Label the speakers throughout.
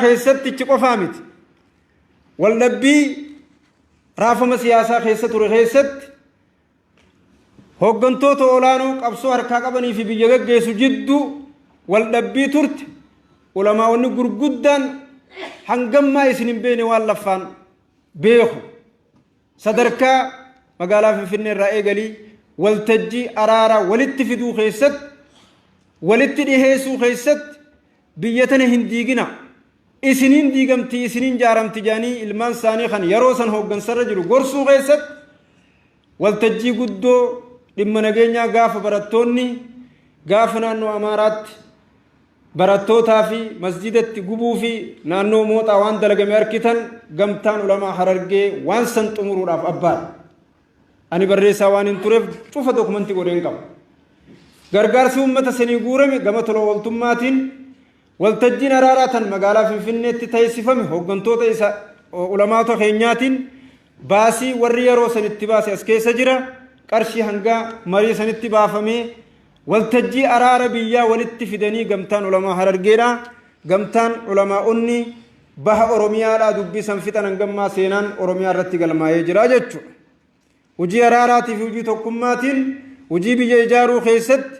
Speaker 1: Keessatti ichi qofaa miti. Waldhabbii raafama siyaasaa keessa ture keessatti hooggantoota olaanoo qabsoo harkaa qabanii fi biyya gaggeessu jidduu waldhabbii turte, ulamaa'onni gurguddaan hangammaa isin hin beekne waan laffaan beeku. Sadarkaa magaalaa Finfinnee irraa eegalii waltajjii araaraa walitti fiduu keessatti, walitti dhiheessuu keessatti, biyya tana hin diigina, isiniin diigamti, isiniin jaaramti jedhanii ilmaan isaanii kan yeroo san hooggansarra jiru gorsuu keessatti, waltajjii guddoo dhimma nageenyaa gaafa barattoonni gaafa naannoo Amaaraatti barattootaa fi masjidatti gubuu fi naannoo Mooxaa waan dalagame arkitan, Gamtaan Ulamaa Harargee waan san xumuruudhaaf abbaadha. Ani barreessaa waan hin tureef cufa dokumentii godheen qaba. Gargaarsi uummata sanii guurame gama tola ooltummaatiin, waltajjiin araaraa tan magaalaa Finfinneetti taasifame hooggantoota isa ulamaata keenyaatiin, baasii warri yeroo sanitti baase as keessa jira. Qarshii hangaa marii sanitti baafamee waltajjii araara biyyaa walitti fidanii Gamtaan Ulamaa Harargeedha. Gamtaan ulamaa'onni baha Oromiyaadhaa dubbii san fixan hangammaa seenaan Oromiyaa irratti galmaa'ee jira jechuudha. Hojii araaraatii fi hojii tokkummaatiin hojii biyya ijaaruu keessatti,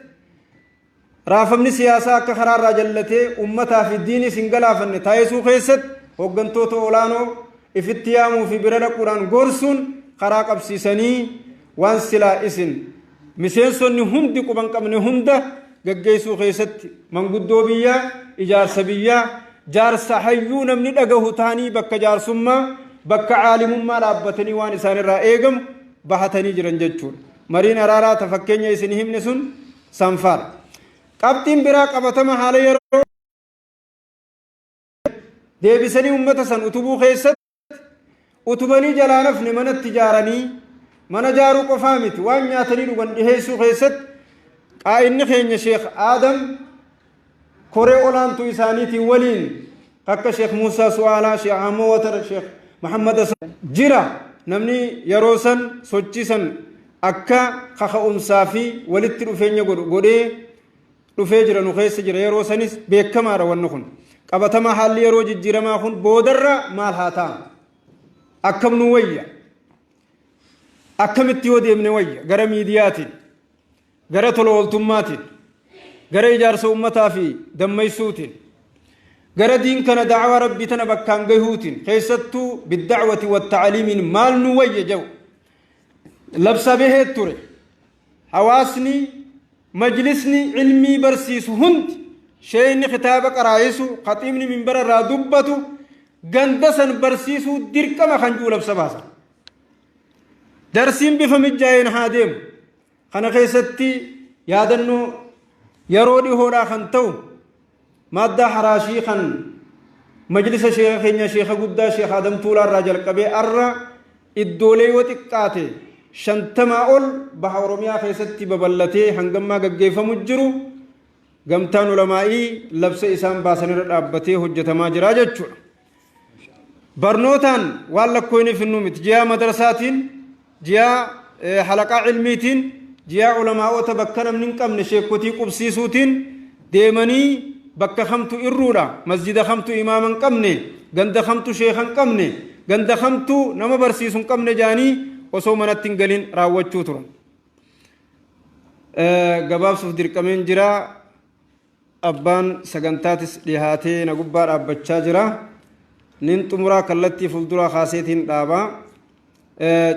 Speaker 1: raafamni siyaasaa akka karaarraa jallatee uummataa fi diinis hin galaafanne taasisuu keessatti, hooggantoota olaanoo ifitti yaamuu fi bira dhaquudhaan gorsuun karaa qabsiisanii waan silaa isin miseensonni hundi quban qabne hunda gaggeessuu keessatti, manguddoo biyyaa, ijaarsa biyyaa, jaarsa hayyuu namni dhagahu ta'anii bakka jaarsummaa, bakka caalimummaa dhaabbatanii waan isaanirraa eegamu bahatanii jiran jechuudha. Mariin araaraa ta fakkeenya isin himne sun sanfaadha. Qabxiin biraa qabatama haala yeroo deebisanii uummata san utubuu keessatti, utubanii jalaa nafne manatti ijaaranii, mana ijaaruu qofaa miti, waan nyaatanii dhugan dhiheessuu keessatti qaa'inni keenya Sheekh Aadam koree olaantuu isaaniitiin waliin akka Sheekh Muusaa Su'aalaa, Sheekh Ahmad Watar, Sheekh Muhammad jira. Namni yeroo san sochii san akka kaka'umsaa fi walitti dhufeenya godhu godhee dhufee jira, nu keessa jira. Yeroo sanis beekamaadha wanni kun. Qabatamaa haalli yeroo jijjiiramaa kun boodarra maal haa ta'an, akkam nu wayya, akkamitti yoo deemne wayya, gara miidiyaatiin, gara tola ooltummaatiin, gara ijaarsa ummataa fi dammaysuutiin, gara diin kana da'awaa Rabbii tana bakkaan gahuutiin, keessattuu bidda'wati watta'aliimiin maal nu wayya jedhu labsa bahee ture. Hawaasni, majlisni ilmii barsiisu hundi, sheeyni kitaaba qaraayisu, khaxiibni minbara irraa dubbatu ganda san barsiisuu dirqama kan jiru labsa baasan. Darsiin bifa mijjaa'een haa deemu. Kana keessatti yaadannoo yeroo dhihoodhaa kan ta'u maaddaa haraashii kan majlisa sheeka keenya, sheeka guddaa Sheekh Adam Tuulaa irraa jalqabee arra iddoolee yoo xiqqaate 50 ol baha Oromiyaa keessatti babal'atee hangammaa gaggeeffamu jiru, Gamtaan Ulamaa'ii labsa isaan baasanirra dhaabbatee hojjetamaa jira jechuudha. Barnootaan waan lakkooyni finnuu miti. Ji'a madrasaatiin, ji'a halaqaa ilmiitiin, ji'a ulamaa'ota bakka namni hin qabne sheekotii qubsiisuutiin deemanii bakka kamtu irruudha, masjida kamtu imaama hin qabne, ganda kamtu sheeka hin qabne, ganda kamtu nama barsiisu hin qabne jaanii osoo manatti hin galin raawwachuu turan. Gabaabsuuf dirqameen jira. Abbaan sagantaatis dhihaatee na gubbaa dhaabbachaa jira. Nin xumuraa, kallattii fuulduraa kaaseetiin dhaaba.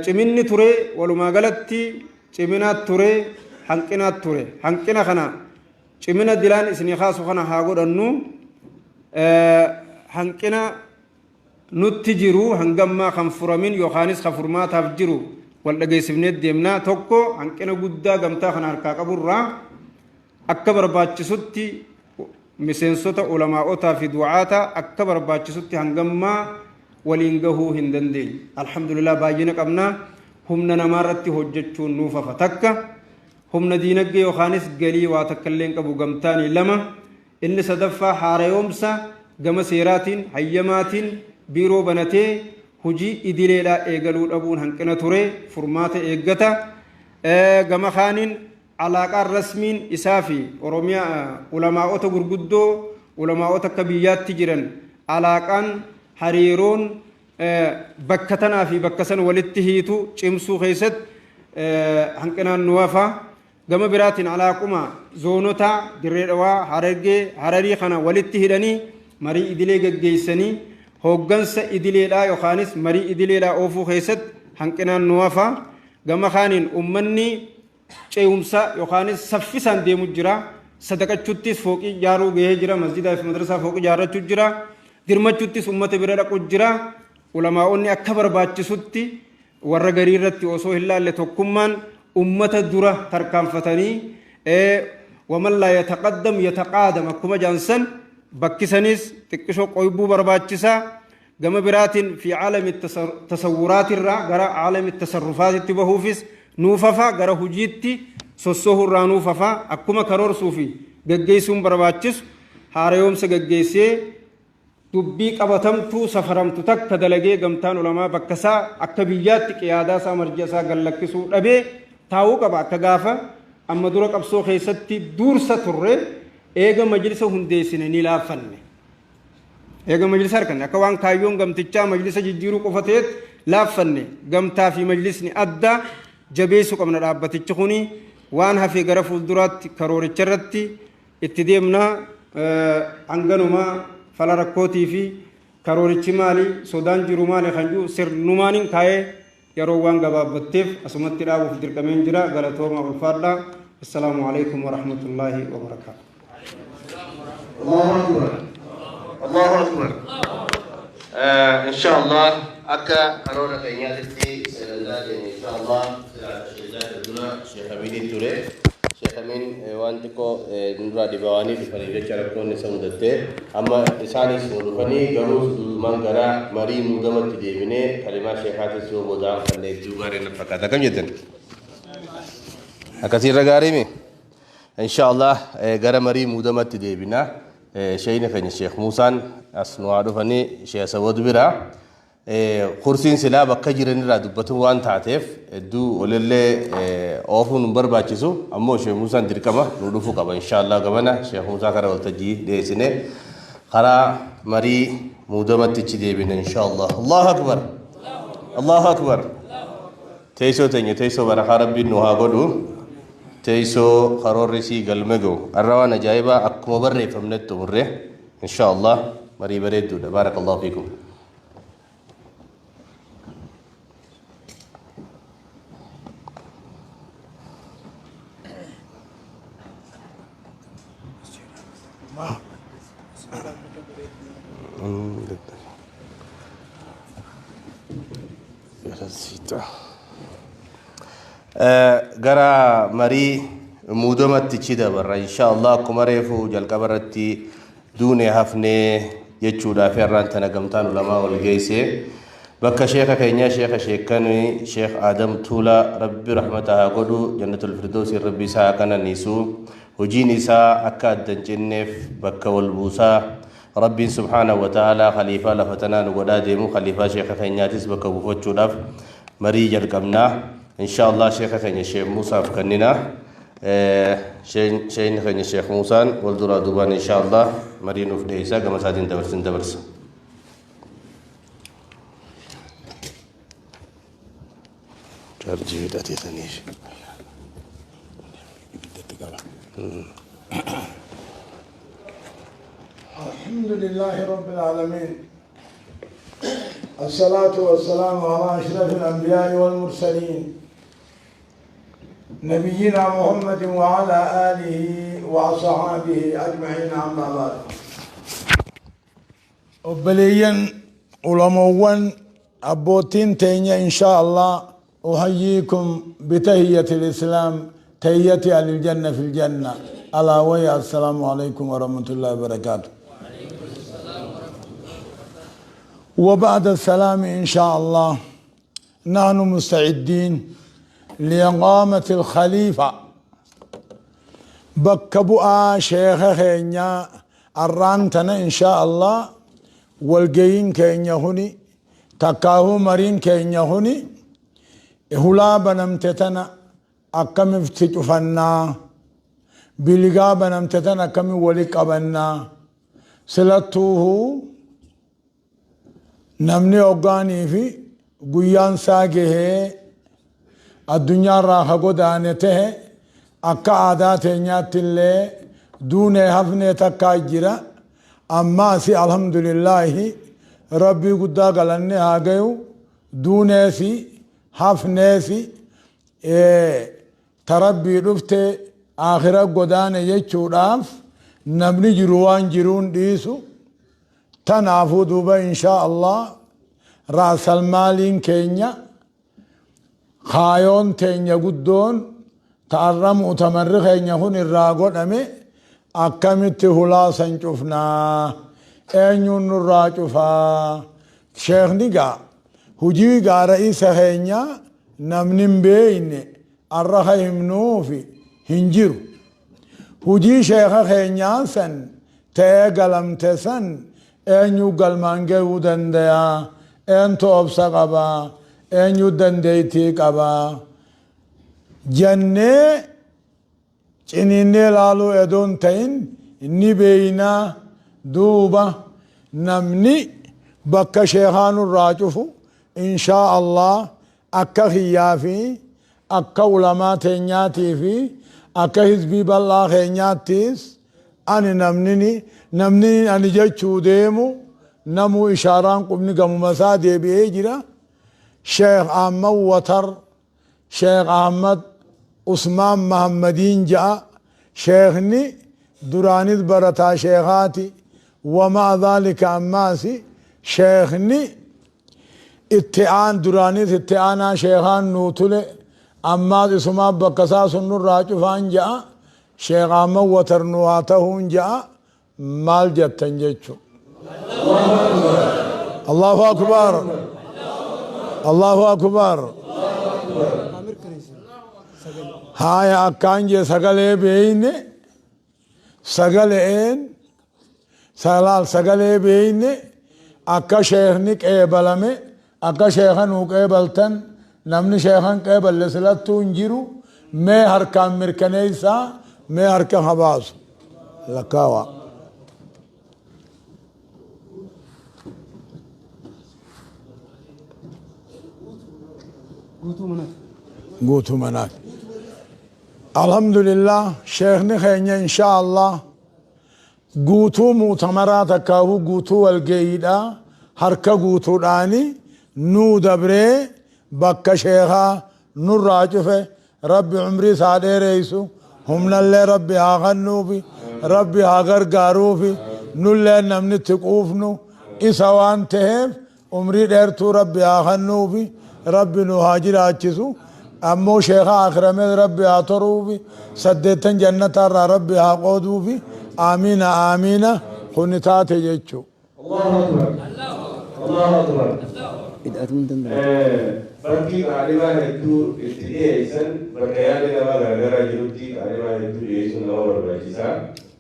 Speaker 1: Ciminni ture, walumaa galatti ciminaat ture, hanqinaat ture. Hanqina kana cimina dilaan isinii kaasu kana haa godhannu. Hanqina nutti jiru hangammaa kan furamin yookaanis kan furmaataaf jiru wal dhageessifnee deemna. Tokko, hanqina guddaa gamtaa kana harkaa qaburraa akka barbaachisutti miseensota ulamaa'otaa fi du'aata akka barbaachisutti hangammaa waliin gahuu hin dandeenye. Alhamdulillah, baay'ina qabna, humna namaa irratti hojjechuun nuuf hafa. Takka, humna diinagdee yookaanis galii waa takka illee hin qabu gamtaanii. Lama, inni sadaffaa haarayoomsa gama seeraatiin, hayyamaatiin biiroo banatee hojii idileedhaa eegaluu dhabuun hanqina ture, furmaata eeggata. Gama kaaniin alaaqaan rasmiin isaa fi Oromiyaa ulamaa'ota gurguddoo, ulamaa'ota akka biyyaatti jiran Alaaqaan hariiroon bakka tanaa fi bakka san walitti hiitu cimsuu keessatti hanqinaan nu hafa. Gama biraatiin alaaquma zoonota Dirree Dhawaa, Harargee, Hararii kana walitti hidhanii marii idilee gaggeessanii hooggansa idileedhaa yookaanis marii idileedhaa oofuu keessatti hanqinaan nu hafa. Gama kaaniin ummanni ce'umsa yookaanis saffisaan deemu jira. Sadaqachuttis fooqii ijaaruu gahee jira. Masjidaa fi madrasaa fooqii ijaarrachuu jira. Dirmachuttis ummata bira dhaqu jira. Ulamaa'onni akka barbaachisutti warra garii irratti osoo hin laalle tokkummaan ummata dura tarkaanfatanii, waman laa yataqaddam yataqaadam akkuma jaansan, bakkisanis xiqqishoo qoybuu barbaachisaa. Gama biraatiin fi caalami tasawwuraatirraa gara caalami tasarrufaatitti bahuufis nuufafa, gara hujiitti sossohuurraa nuufafa. Akkuma karoorsuu fi gaggeessuun barbaachisu, haarayoomsa gaggeessee dubbii qabatamtuu safaramtu takka dalagee gamtaan ulamaa bakka isaa akka biyyaatti qiyaadaa isaa, marji'a isaa gallakkisuu dhabee taa'uu qaba. Akka gaafa amma dura qabsoo keessatti duursa turre, eega majlisa hundeessine ni laaffanne. Eega majlisa harkanne akka waan kaayyoon gamtichaa majlisa jijjiiruu qofa ta'etti laaffanne. Gamtaa fi majlisni adda jabeessuu qabna. Dhaabbatichi kuni waan hafee gara fuulduraatti karooricha irratti itti deemna. Hanganuma fala rakkootii fi karoorichi maali, sodaan jiru maali kan jiru sirnumaaniin kaa'ee yeroo waan gabaabbatteef asumatti dhaabuuf dirqameen jira. Galatooma, ulfaadha. Assalaamu alaikum warahmatullaahi wabarakaatu.
Speaker 2: Allahu Akbar. Allahu Akbar. Inshallah, akka karoora keenyaatitti sagantaa keenya inshallah silaa dura Sheekh Aminiin ture. Sheekh Amin waan xiqqoo nurraa dhibaawanii dhufanii jecha rakkoon isa mudattee amma isaanis nu dhufanii, garuu duudumaan gara marii muudamatti deebinee kalimaa sheekaatis yoo boodaan fannee hedduu gaarii na fakkaata. Akkam jettan? Akkasiirra gaarii mi? Inshallah, gara marii muudamatti deebina. Sheeyni keenya Sheekh Muusaan as nu haa dhufanii Sheekh Sawad bira. Kursiin silaa bakka jiranirraa dubbatu waan taateef hedduu olillee oofuun hin barbaachisu. Ammoo Sheekh Muusaan dirqama nu dhufuu qaba. Inshallah, gamana Sheekh Muusaa karaa waltajjii dhiyeessine karaa marii muudamatti ichi deebina inshallah. Allahu Akbar. Allahu Akbar. Teessoo teenya teessoo barakaa Rabbiin nu haa godhu. Teessoo karoorri isii galma ga'u. Har'a waan ajaa'ibaa akkuma barreeffamnetti xumurre. Inshallah, marii bareedduudha. Baarakallahu fiikum. Gara marii muudamatti chi dabarra inshallah. Akkuma reefu jalqaba irratti duune hafnee jechuudhaaf har'aan tana gamtaan ulamaa wal geesse bakka sheeka keenya, sheeka sheekanii, Sheekh Aadam Tuulaa, Rabbi rahmata haa godhu, jannatul firdoosi Rabbi isaa haa qananiisu. Hojiin isaa akka adda hin cinneef bakka wal buusaa Rabbiin subhaanahu wa ta'aalaa khaliifaa lafa tanaa nu godhaa deemu, khaliifaa sheeka keenyaatis bakka buufachuudhaaf marii jalqabnaa. Inshallah, sheeka keenya Sheekh Muusaaf kennina. Sheekni keenya Sheekh Muusaan wal duraa duubaan inshallah marii nuuf dhiyeessaa, gama isaatiin dabarsin dabarsa. Chaarjii hidhateetaniif. Ibiddatti qaba.
Speaker 3: الحمد لله رب العالمين، الصلاة والسلام على أشرف الأنبياء والمرسلين، نبينا محمد وعلى آله وصحابه أجمعين، أما بعد، Obboleeyyan ulamoowwan, abbootiin teenya، إن شاء الله أحييكم بتحية الإسلام، تحية أهل الجنة في الجنة، ألا وهي السلام عليكم ورحمة الله وبركاته. وبعد السلام، إن شاء الله نحن مستعدين لإقامة الخليفة، bakka bu'aa sheeka keenya. Arraan tana إن شاء الله walgayiin keenya kuni, takkaahuu mariin keenya kuni, hulaa banamte tana akkamitti cufannaa, biligaa banamte tana akkami wali qabannaa, silattuuhu. Namni hoggaanii fi guyyaan isaa gahee addunyaarraa ka godaane tahe, akka aadaa teenyaatti illee duunee hafnee takkaa jira. Ammaasi alhamdulillaahi, Rabbii guddaa galanne haa gayu, duuneesi hafneesi ta Rabbii dhufte aakhira godaane jechuudhaaf namni jiru waan jiruun dhiisu. Tanaafuu duuba inshaa Allah raasal maaliin keenya, kaayoon teenya guddoon ta'arra mu'tamarri keenya kun irraa godhame, akkamitti hulaa san cufnaa, eenyuun nurraa cufaa? Sheekni gaa hujii gaa ra'isa keenya namni hin beeyne arra ka himnuufi hin jiru. Hujii sheeka keenyaa san ta'ee galamte san eenyu galmaan gahuu danda'a? Eentu obsa qaba? Eenyu dandeettii qaba jennee ciniinnee laaluu edoon ta'in ni beeynaa. Duuba namni bakka sheekaa nurraa cufu inshaa Allah akka kiyyaa fi akka ulamaa teenyaatii fi akka hizbii bal'aa keenyaattis ani namni ani jechuu deemu namuu ishaaraan qubni gamuma isaa deebi'ee jira. Sheekh Ahmad Watar, Sheekh Ahmad Usmaan Mahammadiin ja'a. Sheekni duraanis barataa sheekaati. Wamaa dhaalika, ammaasi sheekni itti aan duraanis itti aanaa sheekaan nuu tule, ammaas isumaa bakka isaa sun nurraa cufaan ja'a. Sheekh Ahmad Watar nu haa tahuun ja'a. Maal jettan jechu? Allahu akbar, Allahu akbar. Haaya, akkaan jee sagalee beeyne, sagaleen salaal sagalee beeyne akka sheekni qeebalame, akka sheeka nuu qeebaltan. Namni sheekan qeeballe silattuu hin jiru. Mee harkaan mirkaneessaa, mee harka habaasu lakkaawa. Guutuu manaati. Alhamdulillah, sheekni keenya insha Allah guutuu muutamaraa takkaahuu guutuu walgeeyiidha harka guutuudhaani nuu dabree bakka sheekaa nurraa cufe. Rabbi umrii isaa dheereysu, humnallee Rabbi haa kennuufi, Rabbi haa gargaaruufi. Nullee namni itti quufnu isa waan ta'eef umrii dheertuu Rabbi haa kennuufi, Rabbi nu haa jiraachisu. Ammoo sheeka akiramees Rabbi haa toruufi, saddeettan jannataarraa Rabbi haa qooduufi. Aamiina, aamiina. Kuni taate jechuu.
Speaker 2: Allahu akbar. Allahu akbar.
Speaker 4: Hidhatuu hin danda'u.
Speaker 2: Bakki qaalimaa hedduu itti dhiyeessan, bakka yaadni namaa garagaraa jirutti qaalimaa hedduu dhiyeessuun nama barbaachisa.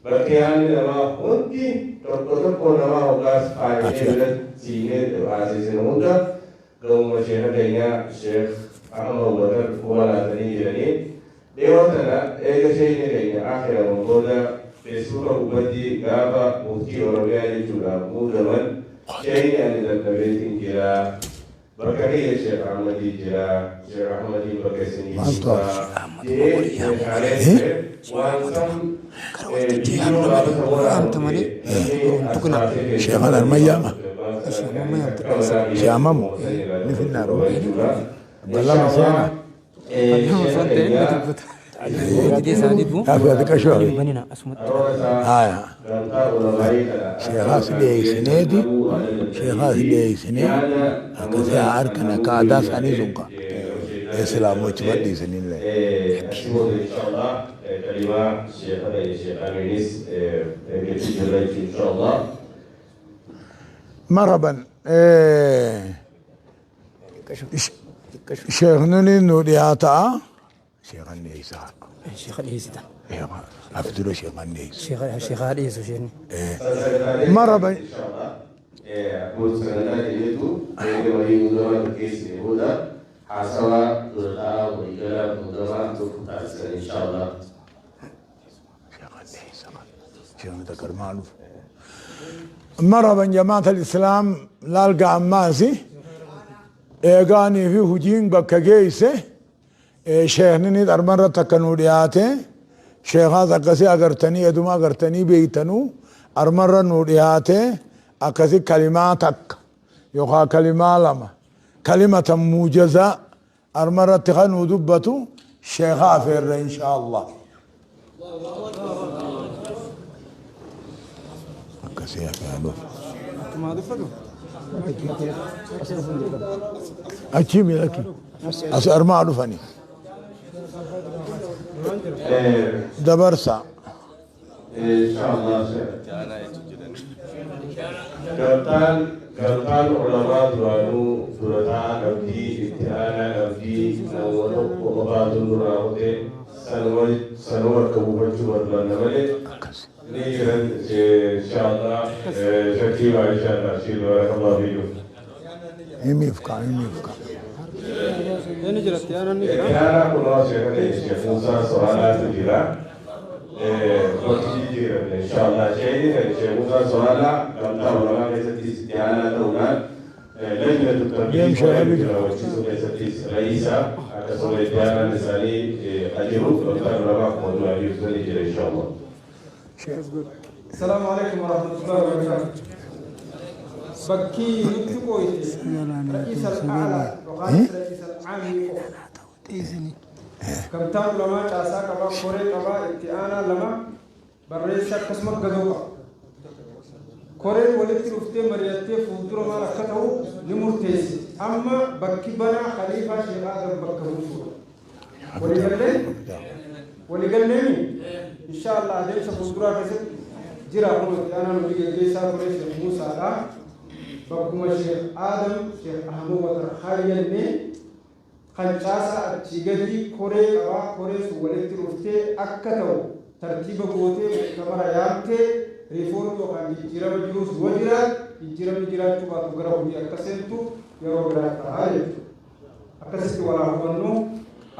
Speaker 2: Bakki yaadni namaa hundi tokko tokko namaa hoggaas faayinee bira siinee haasisinu hunda gamuma sheeka keenyaa Sheekh Ahmad Watar quba laatanii jiranii. Dhiyoo tana eega sheeyni keenya akhiraman booda Feesbuuka gubbatti gaafa muftii Oromiyaa jechuudhaaf muudaman, sheeyni ani dadhabeetin jira, bakka kiyya Sheekh Ahmadii jira, Sheekh Ahmadiin bakka isinii buusaa je'ee meeshaalee ture waan san viidiyoo gaafa san waraabamte namni as baasee
Speaker 3: Sheekhan armayyaama. Sheemamu ni finnaadhu. Balama seena. Gaafi ati qashoo. Haya. Sheekaas dhiyeessineeti. Sheekaas dhiyeessinee akkasii haa harkan akka aadaa isaanii sun ka. Islaamochi badhiisanillee.
Speaker 2: Achi booda inshallah kalimaa sheekha keenya Sheekh Amiinis eeggachuu jirra jechuun inshallah.
Speaker 3: Marhaban. Sheeknuni nu dhiyaataa. Sheekan dhiyeessaa.
Speaker 4: Sheeka dhiyeessita.
Speaker 3: Afdura sheekan dhiyeessu.
Speaker 4: Sheekaa dhiyeessu sheekni.
Speaker 3: Marhaban.
Speaker 2: Akkuma sagantaa keenyatu eega marii muudamaa gaggeessine booda haasawaa dura taa'aa waliigala muudamaa nuuf taasisan inshallah.
Speaker 3: Sheekan dhiyeessaa. Sheekni takka armaan dhufu. Marhaban jamaat al-Islaam laal gaammaasi eegaanii fi hujiin bakka geeyse sheekhnini armarratti akka nuu dhiyaate sheekaas akkasii agartanii eduma agartanii beeytanuu armarra nuu dhiyaate akkasi kalimaa takka yookaan kalimaa lama kalimatan muujazaa armarratti kan nuu dubbatu sheeka afeerra insha Allah. Akkasii afeerra dhufu. Achii miidhaki. As armaa dhufanii. Dabarsa.
Speaker 2: Inshallah. Gamtaan ulamaa duraanuu dura taa'aa qabdii, itti aanaa qabdii, nama tokko qofaatu nurraa kute sanuma bakka buufachuu barbaanna malee ni jiran inshallah shakiibaa inshallah shiil barakallahu fiikum.
Speaker 3: Himiif kaa himiif kaa.
Speaker 1: Inni jira itti aanaan ni jira.
Speaker 2: Itti aanaa kunoo sheeka ta'e Sheekh Muusaa Soraalaatu jira. Bakki jijjiiramne inshallah. Sheekni kan Sheekh Muusaa Soraalaa gamtaa ulamaa keessattis itti aanaa ta'uudhaan lajnatu
Speaker 3: Deem
Speaker 2: tabligii
Speaker 3: sheekha
Speaker 2: koree
Speaker 3: biju.
Speaker 2: raawwachiisuu keessattis ra'iisa akkasuma itti aanaan isaanii ajiru gamtaan ulamaa akkuma duraan jirtu ni jira inshallah.
Speaker 1: السلام عليكم ورحمة الله وبركاته. Bakki nutti qooyte رئيس الأعلى yookaan رئيس العام qofa. Gamtaan ulamaa caasaa qabaa, koree qabaa, itti aanaa lama, barreessa akkasuma gadoo qaba. Koreen walitti dhuftee mari'attee fuuldura maal akka ta'u ni murteessi. Amma bakki banaa Khaliifaa Sheekh Adam bakka buusuudha. Waliigallee? Waliigalleemi? Insha Allah adeemsa fuulduraa keessatti jira kun itti aanaan hojii gaggeessaa ture Sheekh Muusaadha. Bakkuma Sheekh Adam, Sheekh Ahmad Watar Hayyannee kan caasaa achii gadi koree qabaa, koree sun walitti dhuftee akka ta'u tartiiba gootee muktamara yaamtee riifoormii yookaan jijjiirama jiruus yoo jiraat jijjiiramni jiraachuu baatu gara hojii akka seentu yeroo biraa ta'a jechuudha. Akkasitti walaa hubannu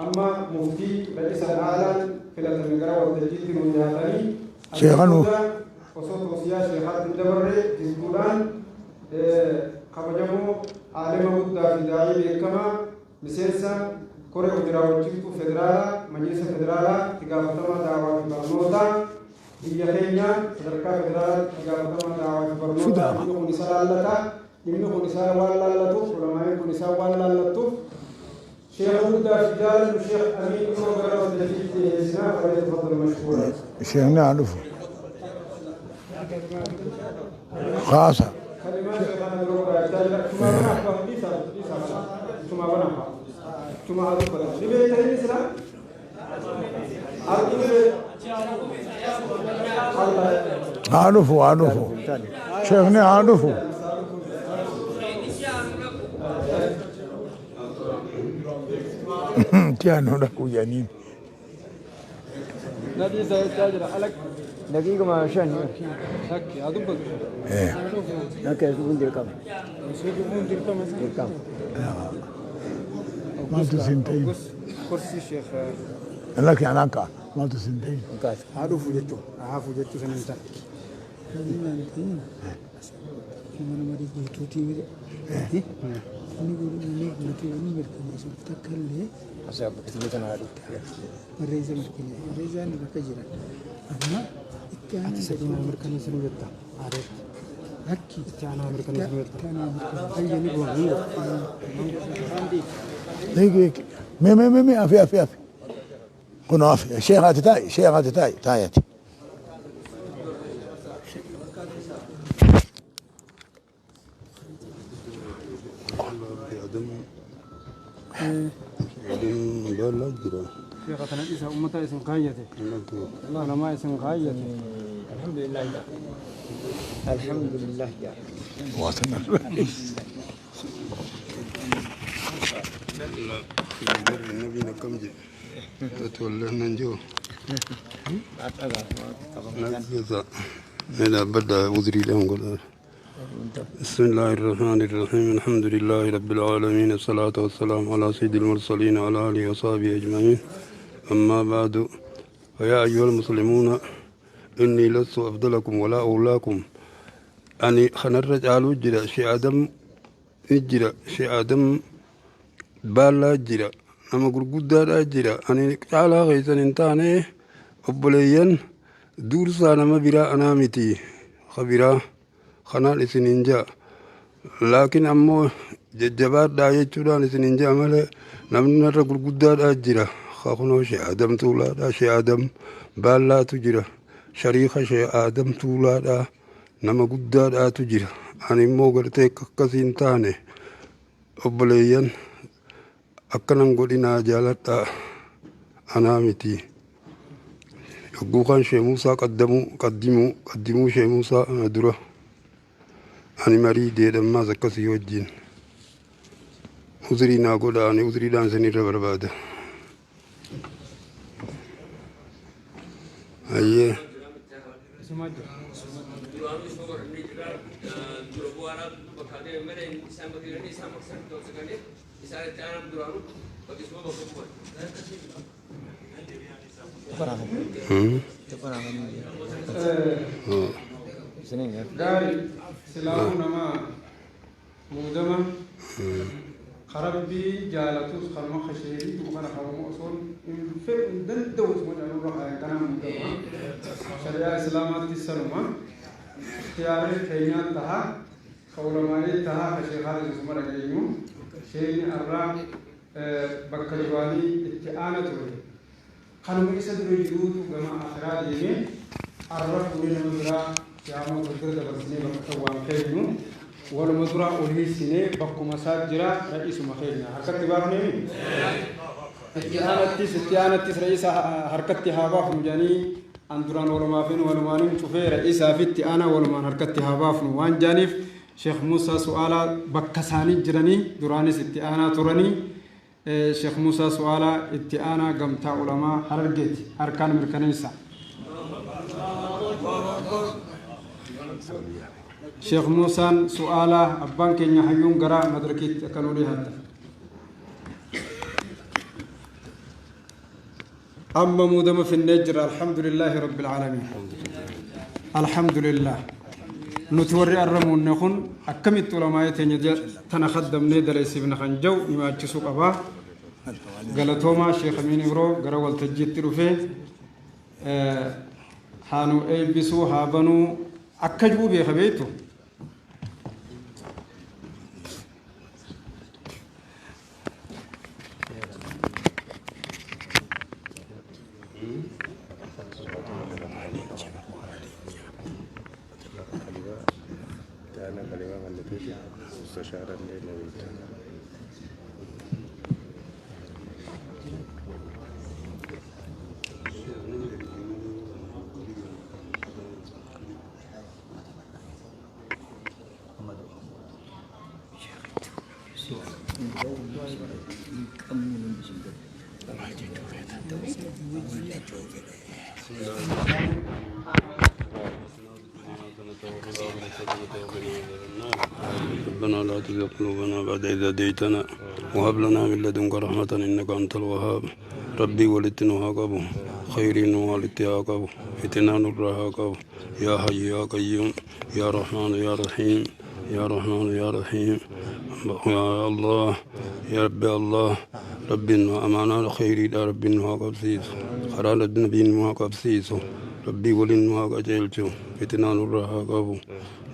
Speaker 1: amma muftii Ra'isa Aalaan filatame gara waltajjiitti nu dhiyaatanii
Speaker 3: Sheekha nuuf.
Speaker 1: Osoo toosiyaa sheekaatti hin dabarre jidduudhaan kabajamoo aalima guddaa fi daa'ii beekamaa miseensa koree hojii raawwachiiftuu federaalaa majlisa federaalaa itti gaafatamaa daawaa fi barnootaa biyya keenya sadarkaa federaalaatti itti gaafatamaa daawaa fi barnootaa dhimmi kun isa laallata, dhimmi kun isaa waan laallatuuf, ulamaa'in kun isaa waan laallattuuf sheekha guddaa fi jaalannu Sheekh Amiin Immoo gara waltajjiitti dhiyeessinaa. Falyatafaddal mashkuura.
Speaker 3: Sheekni haa dhufu. Kaasa.
Speaker 1: Kalimaa sheekhaa na dura godhaa jira. Chumaa banaaf bahu dhiisaa dhiisaa chumaa banaaf bahu. Chumaa haa dubbatan. Ni beektan inni silaa? Argi ni beektan.
Speaker 3: Haa dhufu haa dhufu. Sheekni haa dhufu. Tiyaanoo dhaquu jedhaniin.
Speaker 1: Na dhiisaa jechaa jira. Alak
Speaker 4: Daqiiquma 5.
Speaker 1: Lakki haa dubbatu.
Speaker 4: Akka dhufuun dirqama. Dirqama.
Speaker 3: Maaltu siin ta'in?
Speaker 1: Kursii sheekh
Speaker 3: Lakki anaa ka'a. Maaltu siin ta'in?
Speaker 1: Haa dhufu jechuun haa hafu jechuu sana hin taane.
Speaker 5: Mana marii guutuutii miti. Inni godhu inni guutuu inni mirkaneessuuf takka illee barreessa mirkaneessa. Barreessaan bakka jira. Amma itti aanaa
Speaker 1: Ati mirkaneessinuu jetta. Aadeetti.
Speaker 5: Lakki
Speaker 1: Itti aanaa mirkaneessinuu jetta.
Speaker 5: Itti aanaa mirkaneessu.
Speaker 1: Hayya ni goona ni goona.
Speaker 3: Eegi. Mee mee mee mee afi afi afi. Kun afi. Sheekhaati taa'i sheekhaati taa'i taa'ati.
Speaker 1: Sheekha kana dhiisa uummata isin kaayyate. Ulamaa isin kaayyate.
Speaker 4: Alhamdulillah. Alhamdulillah.
Speaker 6: النبي نكمل تولى ننجو إلى بدأ وزري لهم قل بسم الله الرحمن الرحيم الحمد لله رب العالمين الصلاة والسلام على سيد المرسلين وعلى آله وصحبه أجمعين أما بعد فيا أيها المسلمون إني لست أفضلكم ولا أولاكم Ani kanarra caaluu jira. Shee Adam ni jira. Shee Adam Baallaa jira. Nama gurguddaadhaa jira. Ani caalaa keessan hin taane, obboleeyyan, duursaa nama biraa anaa miti ka biraa kanaan isiniin ja'a. Laakiin ammoo jajjabaadhaa jechuudhaan isiniin ja'a malee namni narra gurguddaadhaa jira. Ka kunoo Shee Adam Tuulaadhaa, Shee Adam Baallaatu jira. Shariika Shee Adam Tuulaadhaa nama guddaadhaatu jira. Ani immoo gartee akka akkasii hin taane, obboleeyyan, akkanan godhinaa, jaaladhaa, anaa miti. Yogguu kaan Shee Muusaa qaddamuu qaddimuu qaddimuu Shee Muusaa ana dura ani marii deedhammaas akkasii wajjin uzrii naa godha, ani uzriidhaan isinirra barbaada. Hayyee.
Speaker 1: Gaarii silaafuu nama muudama ka Rabbii jaalatus kanuma ka sheerii jiru kana kanuma osoon hin fedhu hin danda'u osuma jedhan irra kaayan kanaa muudama shari'aa islaamaatti sanuma ikhtiyaarri keenyaa taha ka ulamaa'ii taha ka sheekaatis osuma dhageenyu sheeyni arra bakka duraanii itti aana ture kanuma isa dura jiruutu gama aakhiraa deeme arra fuunee nama biraa yaamuu osoo bira dabarsinee bakka san waan keenyu waluma duraa ol hiisinee bakkuma isaa jira, ra'iisuma keenya harkatti baafneemi itti aanattis itti aanattis ra'iisa harkatti haa baafnu jedhanii an duraan walumaafin walumaanin cufee ra'iisaa fi itti aanaa walumaan harkatti haa baafnu waan jedhaniif Sheekh Muusaa Su'aalaa bakka isaanii jiranii duraanis itti aanaa turanii. Sheekh Muusaa Su'aalaa Itti Aanaa Gamtaa Ulamaa Harargeeti. Harkaan mirkaneessa. Sheekh Muusaan Su'aalaa abbaan keenya hayyuun gara madrakiitti akka nuu dhiyaatan. Amma muudama finnee jira, alhamdulillaahi rabbil aalamiin. Alhamdulillah. Nuti warri arra muunne kun akkamitti ulamaa'ee teenya tana kaddamnee daleessifna kan jau himaachisuu qaba. Galatoomaa. Sheekh Amiin Ibroo gara waltajjiitti dhufee haa nu eebbisuu, haa banuu akka jiru beeka beektu.
Speaker 6: ربنا لا تزغ قلوبنا بعد إذ هديتنا وهب لنا من لدنك رحمة إنك أنت الوهاب. ربي ولدت قبو خير والدتها قبو فتنا نرها قبو. يا حي يا قيوم يا رحمن يا رحيم يا رحمن يا رحيم يا الله يا رب الله ربي أمانة خيري دا ربي قبسيس خرال النبي قبسيس ربي ولن قجلتو فتنا نرها قبو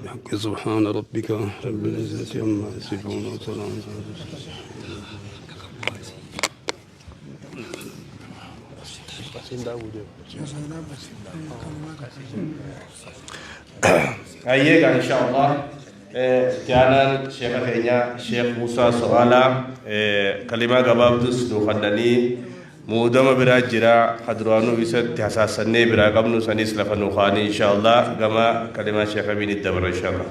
Speaker 6: بحق سبحان ربك رب العزة عما يصفون وسلام على المرسلين.
Speaker 2: Hayyee egaa insha Allah itti aanaan sheekha keenya Sheekh Muusaa Su'aalaa kalimaa gabaabdus nuu kannanii muudama biraa jira ka duraanuu isatti hasaassannee biraa qabnu sanis lafa nuu kaa'anii insha Allah gama kalimaa Sheekh Amiinitti dabarra insha Allah.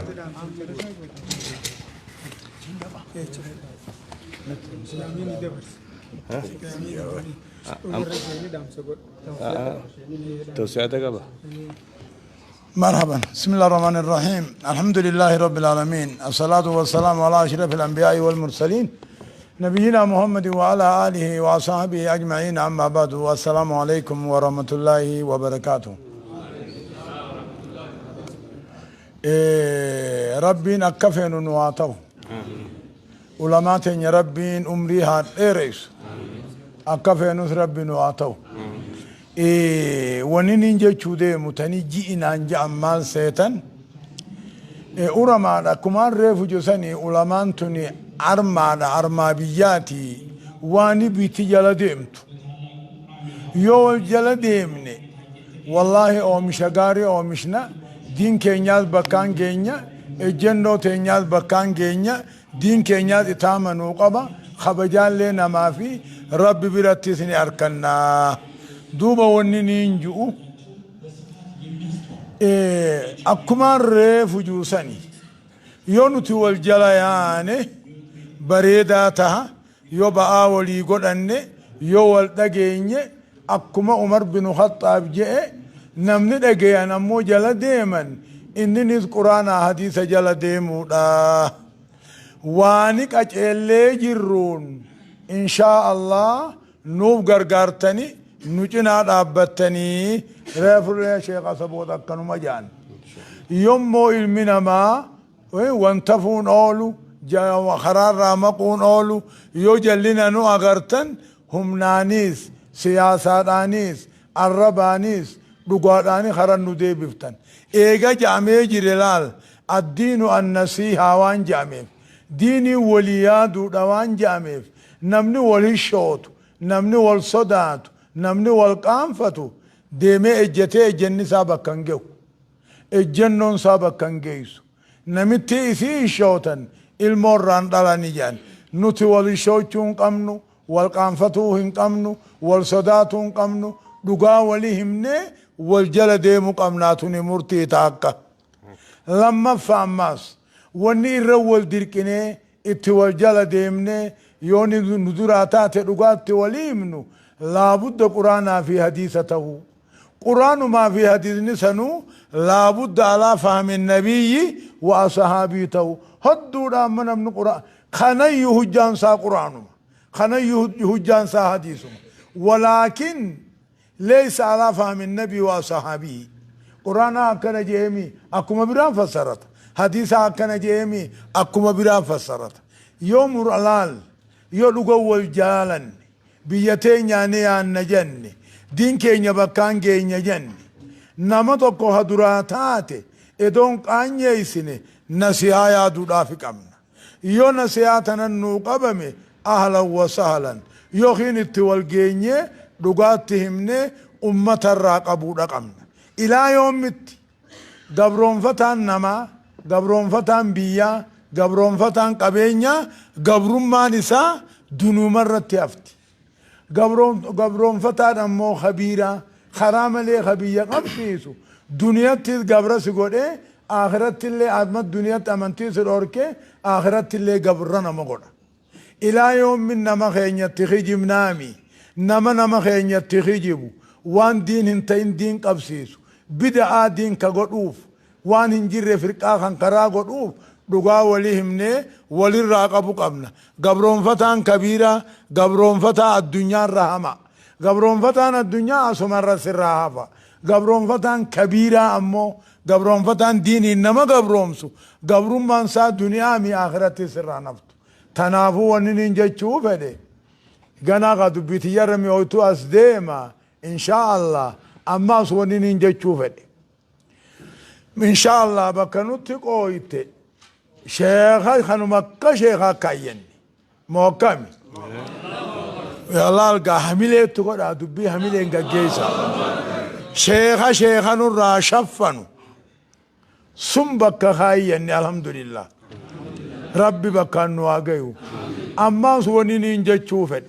Speaker 2: Tawsi'ata qaba.
Speaker 3: مرحبا، بسم الله الرحمن الرحيم، الحمد لله رب العالمين، الصلاة والسلام على أشرف الأنبياء والمرسلين نبينا محمد وعلى آله وصحبه أجمعين، أما بعد، والسلام عليكم ورحمة الله وبركاته. Rabbiin akka feenu nu haa ta'u. Ulamaa teenya Rabbiin umrii haa dheereysu. Akka feenus Rabbi nu haa ta'u. Wani nin jechuu deemu tani ji'inaan ja'an maal seetan? Uramaadha akkumaan reefu josani ulamaan tuni armaadha, armaa biyyaati, waani biitti jala deemtu. Yoo wal jala deemne wallaahi oomisha gaarii oomishna, diin keenyaas bakkaan geenya, ejjennoo teenyaas bakkaan geenya, diin keenyaas itaama nuu qaba, kabajaallee namaa fi Rabbi birattis ni arkanna. Duuba wanni niin ju'u akkumaan reefu juusani yoo nuti wal jala yaane bareedaa taha, yoo ba'aa walii godhanne, yoo wal dhageenye, akkuma Umar binu Khaxxaab je'e, namni dhageeyan ammoo jala deeman inninis Quraanaa hadiisa jala deemuudha. Waani qaceellee jirruun inshaa Allah nuuf gargaartani nu cinaa dhaabbattanii reefullee Sheekh Asaboot akkanuma ja'an. Yommoo ilmi namaa wanta fuun oolu, karaarraa maquun oolu, yoo jallina nu agartan humnaaniis, siyaasaadhaaniis, arrabaaniis, dhugaadhaani karan nu deebiftan. Eega ja'amee jire laal, addiinu annasiihaa waan ja'ameef, diiniin walii yaaduudha waan ja'ameef, namni wal hishootu, namni wal sodaatu, namni wal qaanfatu deemee ejjatee ejjanni isaa bakka hin gehu. Ejjannoon isaa bakka hin geessu. Namitti isii hishootan ilmoo irraan dhalani jedhan. Nuti wal hishoochuu hin qabnu, wal qaanfatuu hin qabnu, wal sodaatuu hin qabnu, dhugaa walii himnee wal jala deemuu qabnaa, tuni murtii taakka. Lammaffaa ammaas wanni irra wal dirqinee itti wal jala deemnee yoo nu duraa taate dhugaatti walii himnu laabudda Quraanaa fi hadiisa ta'uu. Quraanumaa fi hadiisni sanuu laabudda alaa fahmi nabiyyi wa asahaabii ta'uu. Hodduudha amma namni Quraan kanayyuu hujjaan isaa Quraanuma. Kanayyuu hujjaan isaa hadiisuma. Walaakin leeysa alaa fahmi nabii wa asahaabii. Quraanaa akkana je'eemi akkuma biraan fassarata. Hadiisa akkana je'eemi akkuma biraan fassarata. Yoo muralaal yoo dhuga wal jaalanne, biyya teenyaa ni yaanna jenne, diin keenya bakkaan geenya jenne, nama tokko ha duraa taate edoon qaanyeessine nasihaa yaaduudhaafi qabna. Yoo nasihaa tanan nuu qabame ahlan wa sahlan, yookiin itti wal geenyee dhugaatti himnee ummatarraa qabuudha qabna. Ilaa yoomitti gabroonfataan namaa, gabroonfataan biyyaa, gabroonfataan qabeenyaa gabrummaan isaa dunuumarratti hafti? Gabroonfataan ammoo kabiiraa karaa malee ka biyya qabsiisu duniyattis gabra si godhee, akhirattillee amma duniyatti amantii si dhorkee akhirattillee gabra nama godha. Ilaa yoommin nama keenyatti kijibnaami? Nama nama keenyatti kijibu, waan diin hin ta'in diin qabsiisu, bida'aa diin ka godhuuf, waan hin jirre firqaa kan karaa godhuuf dhugaa walii himnee walirraa qabu qabna. Gabroonfataan kabiiraa gabroonfataa addunyaarra hama. Gabroonfataan addunyaa asumarra sirraa hafa. Gabroonfataan kabiiraa ammoo, gabroonfataan diiniin nama gabroomsu, gabrummaan isaa duniyaa mi akhiratti sirraa naftu. Tanaafuu wanni niin jechuu fedhe ganaa ka dubbii tiyyarra mi'ooytu as deema inshaa Allah. Ammaas wanni niin jechuu fedhe inshaa Allah bakka nutti qooyte sheekha kanuma akka sheekha akka ayyanne moo akkami laal gaa hamileetti godhaa, dubbii hamileen gaggeessa, sheekha sheekha nurraa shaffanu sun bakka kaayyanne. Alhamdulillah, Rabbi bakkaan nu haa gayu. Ammaas wani niin jechuu fedhe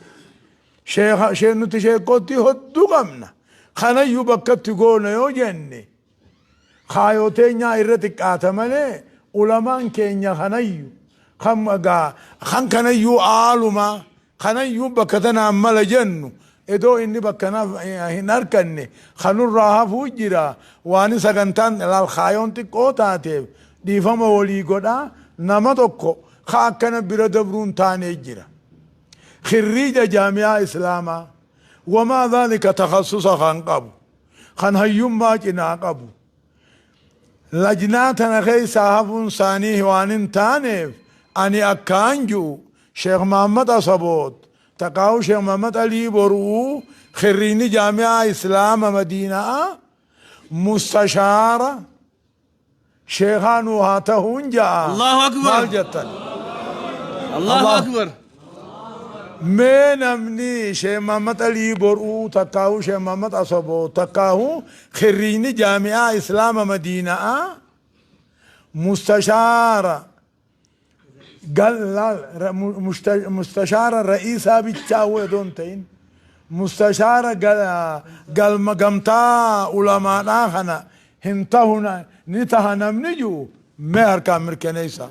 Speaker 3: sheekha shee nuti sheekootti hodduu qabna, kanayyuu bakkatti goona yoo jenne kaayoo teenyaa irra xiqqaata malee ulamaan keenya kanayyu kan gaa kan kanayyuu aalumaa kanayyuu bakka tanaan mala jennu edoo inni bakka hin arkanne kanurraa hafuu jira. Waan sagantaan laal kaayoon xiqqoo taateef dhiifama walii godhaa, nama tokko ka akkana bira dabruun taanee jira. Khirriija jaami'aa islaamaa wamaa dhaalika takhassusa kan qabu, kan hayyummaa cinaa qabu. Lajnaa tana keessaa hafuun isaanii waan hin taaneef ani akkaan ji'u Sheekh Mahammad Asaboot taqaahu Sheekh Mahammad Alii Boruu khirriini jaami'aa Islaama Madiinaa mustashaara sheekhaa nuu haa tahuun ja'a.
Speaker 2: Allahu Akbar.
Speaker 3: Maal jettan?
Speaker 2: Allahu
Speaker 3: Allah.
Speaker 2: Akbar.
Speaker 3: Mee namni Sheekh Mahammad Alii Boruu takkaahu Sheekh Mahammad Asaboot takkaahu khirriini jaami'aa Islaama Madiinaa mustashaara mustashaara ra'iisaa bichaa odoo hin ta'in mustashaara galma gamtaa ulamaadhaa kana hin tahu ni taha namni jiru mee harkaan mirkaneessa.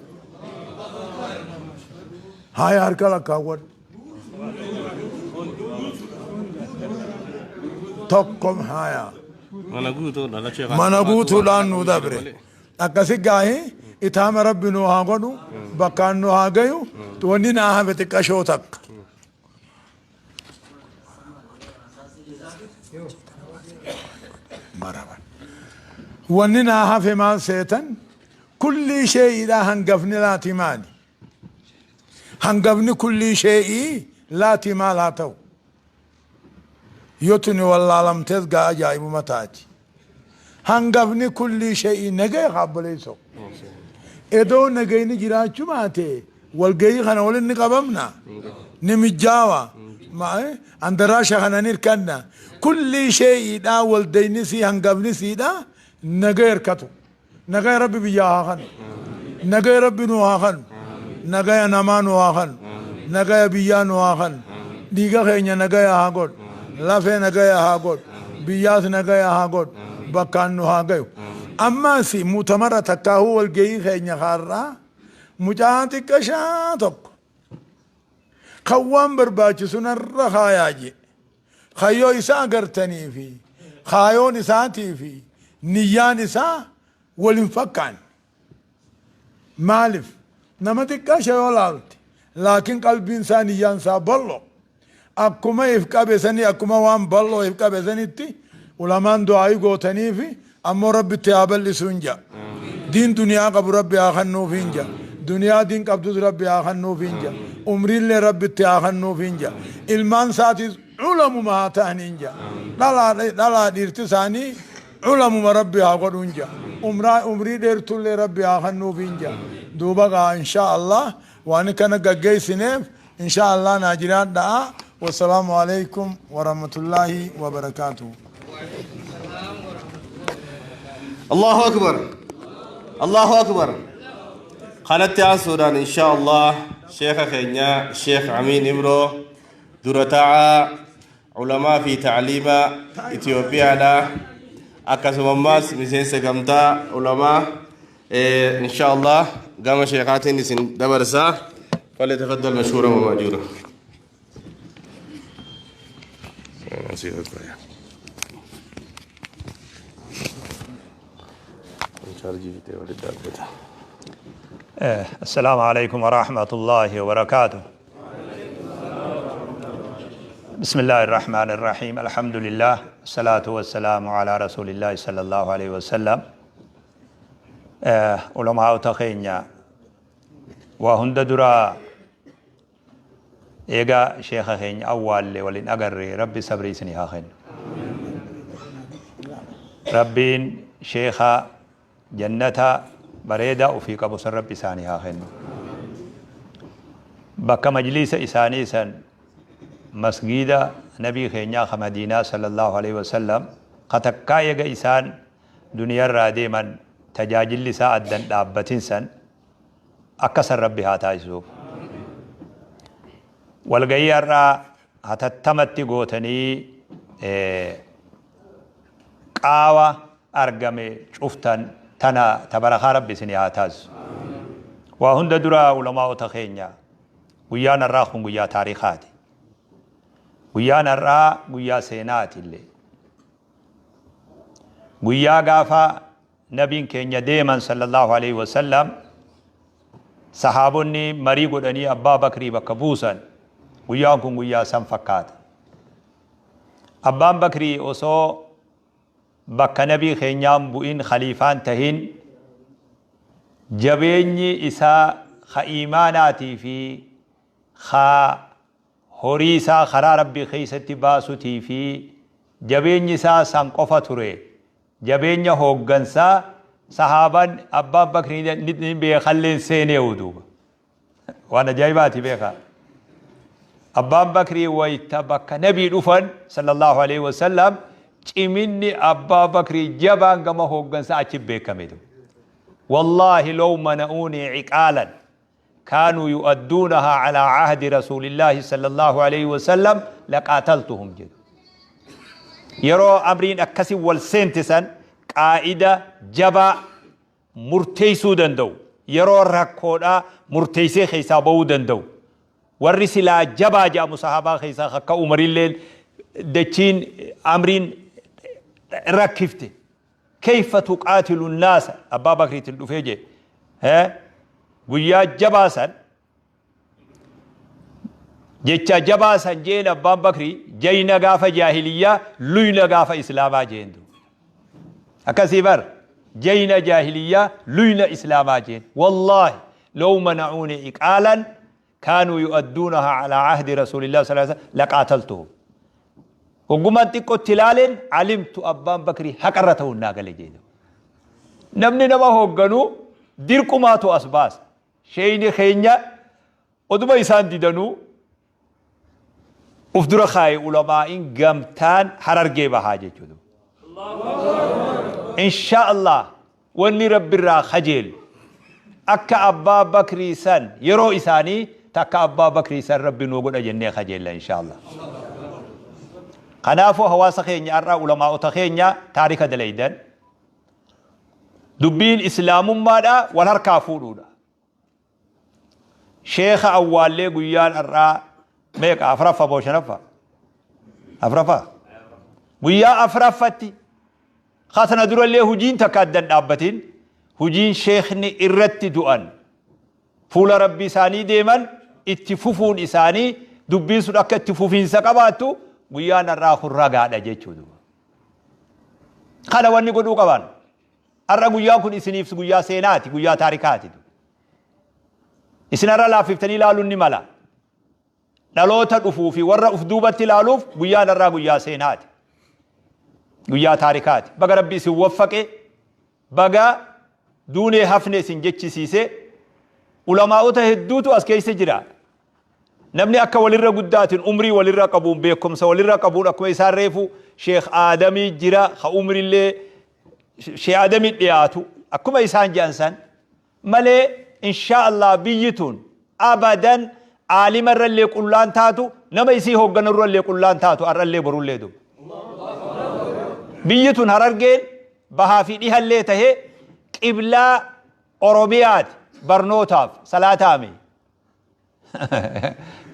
Speaker 3: Haya harka lakkaawwadhu. Tokko haya.
Speaker 2: Mana guutuudhaan sheekh.
Speaker 3: Mana guutuudhaan nu dabre. Akkasi gaahi itaama Rabbi nu haa godhu, bakkaan nu haa gayu. Wanni naa hafe xiqqashoo takka. Maraban. Wanni naa hafe maal seetan? Kullii shee'iidhaa hangafni laati maali? Hangafni kullii shee'ii laati maal haa ta'u? Yoo tuni wallaalamtees gaa ajaa'ibuma taati. Hangafni kullii shee'ii nagaya kaabboleessoo. Edoo nagayni jiraachuu baate walgayii kana waliin ni qabamna. Ni mijjaawa. Andaraasha kana ni hirkanna. Kullii shee'iidhaa waldayni sii hangafni siidhaa nagaya hirkatu. Nagaya Rabbi biyyaa haa kanu. Nagaya Rabbi nu haa kanu. Nagaya namaa nu haa kanu. Nagaya biyyaa nu haa kanu. Dhiiga keenya nagaya haa godhu. Lafee nagaya haa godhu. Biyyaas nagaya haa godhu. Bakkaan nu haa gayu. Ammaas mutamara takkaahuu walgayii keenya kaarraa mucaa xiqqashaa tokko kan waan barbaachisu narra kaayaa je. Kayyoo isaa agartanii fi kaayoon isaatii fi niyyaan isaa wal hin fakkaanne. Maaliif? Nama xiqqaasha yoo laalte laakiin qalbiin isaa niyyaan isaa bal'oo. Akkuma if qabe sanii akkuma waan bal'oo if qabe sanitti ulamaan du'aayii gootanii fi ammoo Rabbitti haa bal'isuu hin ja'a. Diin duniyaa qabu Rabbi haa kennuuf hin ja'a. Duniyaa diin qabdus Rabbi haa kennuuf hin ja'a. Umriillee Rabbitti haa kennuuf hin ja'a. Ilmaan isaatis ulamuma haa ta'an hin ja'a. Dhalaa dhiirti isaanii ulamuma Rabbi haa godhu hin ja'a. Umrii dheertullee Rabbi haa kennuuf hin ja'a. Duuba gaa insha Allah waan kana gaggeessineef insha Allah naa jiraadhaa. Wassalaamu alaikum warahmatullaahi wabarakaatuh.
Speaker 2: Allahu Akbar. Allahu Akbar. Kanatti aansuudhaan insha Allah sheeka keenya Sheekh Amiin Ibroo dura taa'aa ulamaa fi ta'liima Itoophiyaadha. Akkasuma ammaas miseensa gamtaa ulamaa insha Allah gama sheekaatiin isin dabarsaa. فليتفضل مشكورا ومأجورا.
Speaker 7: السلام عليكم ورحمة الله وبركاته. بسم الله الرحمن الرحيم. الحمد لله الصلاة والسلام على رسول الله صلى الله عليه وسلم. علماء تخينيا وهند درا إيجا شيخ خين أول ولين أجري ربي صبري سني هاخين ربين شيخا جنة بريدة وفي قبوس ربي ساني هاخين بك مجلس إساني سن مسجد نبي خينيا خمدينة صلى الله عليه وسلم قد كايغ إسان دنيا رادي من تجاجل لسا أدن دابتين سن أكسر ربي هاتا يسوف والغير هتتمت غوتني قاوة أرقمي شفتن تنا تبرخ ربي سني هاتاز وهند درا علماء تخينيا ويانا الراخون ويا تاريخاتي ويانا الرا ويا سيناتي اللي ويا غافا نبي كينيا ديما صلى الله عليه وسلم صحابوني مري godhanii abbaa bakrii bakka buusan guyyaan kun guyyaa san fakkaata. Abbaan bakrii osoo bakka nabii keenyaan bu'in khaliifaan tahin Jabeenyi isaa ka iimaanaatii fi ka horii isaa karaa Rabbii keessatti baasutii fi jabeenyi isaa san qofa ture. Jabeenya hooggansaa sahaabaan Abbaan Bakrii ni beekalleen seeneewu duuba. Waan ajaa'ibaati beekaa. Abbaan Bakrii wayta bakka Nabii dhufan sallallahu alaihi wasallam ciminni Abbaa Bakrii jabaan gama hooggansaa achi beekame. Wallaahi law mana'uunii ciqaalan kaanuu yu'adduunahaa calaa cahdi rasuulillaahi sallallahu alaihi wasallam laqaataltuhum jedhu. Yeroo amriin akkasi wal seente san qaa'ida jabaa murteessuu danda'u. Yeroo rakkoodhaa murteessee keessaa ba'uu danda'u. Warri silaa jabaa jedhamu sahaabaa keessaa akka Umarilleen dachiin amriin rakkifte. Kayfa tuqaatilu naasa Abbaa Bakriitiin dhufee jee. Guyyaa jabaa san jecha jabaa san jeen Abbaan Bakrii jayna gaafa jaahiliyyaa luyna gaafa islaamaa jeen. Akkasii bar jayna jaahiliyyaa luyna islaamaa jeen. Wallaahi law mana'uuni iqaalan kaanuu yu'adduunahaa calaa ahdi rasuulillah sallallahu alaihi wasallam laqaataltuhum. Hoggumaan xiqqootti ilaaleen alimtu Abbaan Bakrii haqarra ta'uun naa gale jeen. Namni nama hoogganu dirqumaatu as baasa. Sheeyni keenya oduma isaan didanuu uf dura kaaye ulamaa'iin gamtaan Harargee bahaa jechuudha. Insha Allah wanni Rabbirraa kajeelu akka Abbaa Bakrii san yeroo isaanii takka Abbaa Bakrii san Rabbi nuu godha jennee kajeella insha Allah. Kanaafuu hawaasa keenya har'aa ulamaa'ota keenya taarika dalaydan dubbiin islaamummaadha wal harkaa fuudhuudha. Sheekha awwaallee guyyaan har'aa meeqa afraffa moo shanaffa? Afraffa? Guyyaa afraffatti katana durallee hujiin takka addan dhaabbatin hujiin sheekni irratti du'an fuula rabbii isaanii deeman itti fufuun isaanii dubbiin sun akka itti fufiinsa qabaattu guyyaan har'aa kun ragaadha jechuudha. Kana wanni godhuu qaban. Har'a guyyaan kun isiniif guyyaa seenaati, guyyaa taarikaati. Isin har'a laaffiftanii ilaaluun ni mala. Dhaloota dhufuu fi warra uf duubatti ilaaluuf guyyaan har'aa guyyaa seenaati. Guyyaa taarikaati. Baga Rabbi isin waffaqe, baga duunee hafne isin jechisiise, ulamaa'ota hedduutu as keessa jira. Namni akka walirra guddaatiin umrii walirra qabuun beekumsa walirra qabuun akkuma isaan reefu Sheekh Aadamii jira ka umrillee Sheekh Aadamii dhiyaatu akkuma isaan jedhan san malee inshaa Allah biyyi tun abadan aalima irrallee qullaan taatu nama isii hoogganu irrallee qullaan taatu har'allee borullee duba. Biyyi tun Harargeen bahaa fi dhihallee tahee qiblaa Oromiyaati barnootaaf salaataami.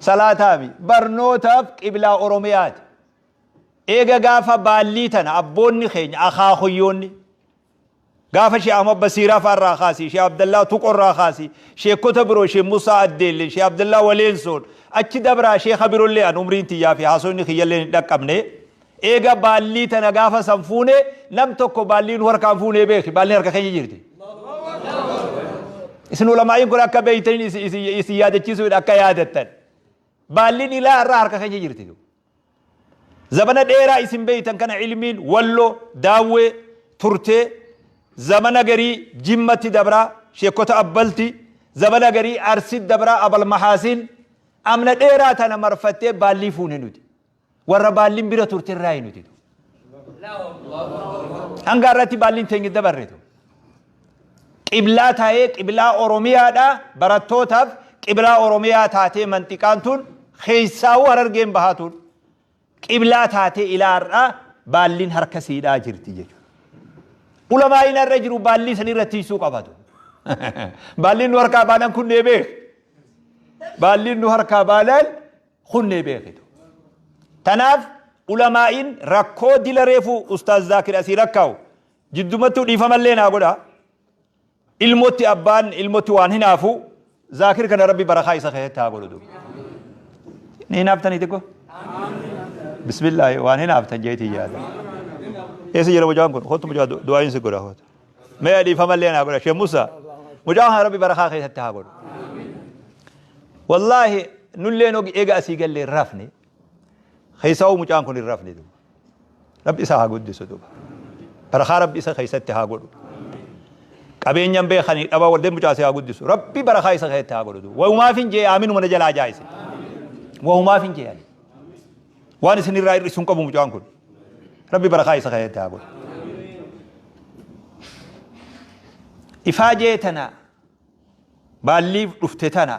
Speaker 7: Salaataami barnootaaf qiblaa Oromiyaati. Eega gaafa baallii tana abboonni keenya akaakuyyoonni gaafa Sheekh Ahmad Basiiraa fa'aa irraa kaasii, Sheekh Abdallaa Tuqoo irraa kaasii, sheekota biroo Sheekh Musaa Addeellee, Sheekh Abdallaa Waleensoon achi dabraa sheekha birollee an umriin tiyyaa fi haasofni kiyyallee hin dhaqqabne. Eega baallii tana gaafa san fuune nam tokko baallii nu harkaan fuunee beeki baalliin harka keenya jirti. Isin ulamaa'iin kun akka beeytaniin isin yaadachiisuudha akka yaadattan. Baalliin ilaa irraa harka keenya jirti. Zabana dheeraa isin beeytan kana ilmiin Walloo, Daawwee turtee zamana garii Jimmatti dabraa sheekota Abbalti, zamana garii Arsi dabraa Abal Mahaasin amna dheeraa tana marfattee baallii fuune nuti. Warra baalliin bira turte irraa nuti. Hanga irratti baalliin teenya dabarretu. Qiblaa taa'ee qiblaa Oromiyaadha barattootaaf qiblaa Oromiyaa taatee manxiqaan tun keessaawuu Harargeen bahaa tun qiblaa taatee ilaa har'aa baalliin harka siidhaa jirti jechuudha. Ulamaa'iin har'a jiru baallii san irra tiisuu qabatu. Baalliin nu harkaa baanaan kunnee beek. Baalliin nu harkaa baanaan kunnee beekitu. Tanaaf ulamaa'iin rakkoo dila reefu Ustaaz Zaakir asii rakkaa'u jiddumattuu dhiifamallee naa godha. Ilmotti abbaan ilmotti waan hinaafu Zaakir kana Rabbi barakaa isa keessatti haa godhu duuba. Ni hinaaftanii xiqqoo? Bismillaahi waan hinaaftan jeetii yaada. Eessa jira mucaan kun? Kottu mucaa du'aayin si godha. Mee dhiifamallee naa godha. Sheek Musaa. Mucaa kana Rabbi barakaa keessatti haa godhu. Wallaahi nulleen eega asii gallee hin rafne. Keessaa'uu mucaan kun hin rafne duuba. Rabbi isa haa guddisu duuba. Barakaa Rabbi isa keessatti haa godhu. Qabeenyan beekanii dhabaa waldeen mucaa isa haa guddisu. Rabbi barakaa isa keessatti haa godhu duuba. Wahumaaf hin jee aaminuma na jalaa jaayise. Wahumaaf hin jee ani. Waan isin irraa hir'isu hin qabu mucaan kun. Rabbi barakaa isa keessatti haa godhu. Ifaajee tana baalliif dhufte tana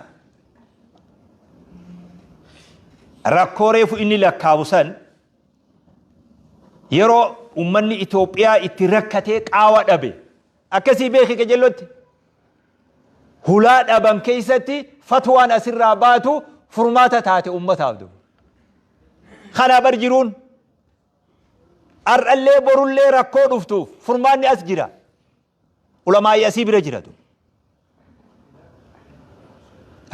Speaker 7: rakkoo reefu inni lakkaawu san yeroo ummanni Itoophiyaa itti rakkatee qaawa dhabe akkasii beeki qajeellotti hulaa dhaban keessatti fatwaan asirraa baatu furmaata taate ummataaf duba. Kana bar jiruun har'allee borullee rakkoo dhuftuuf furmaanni as jira. Ulamaa'ii asii bira jiratu.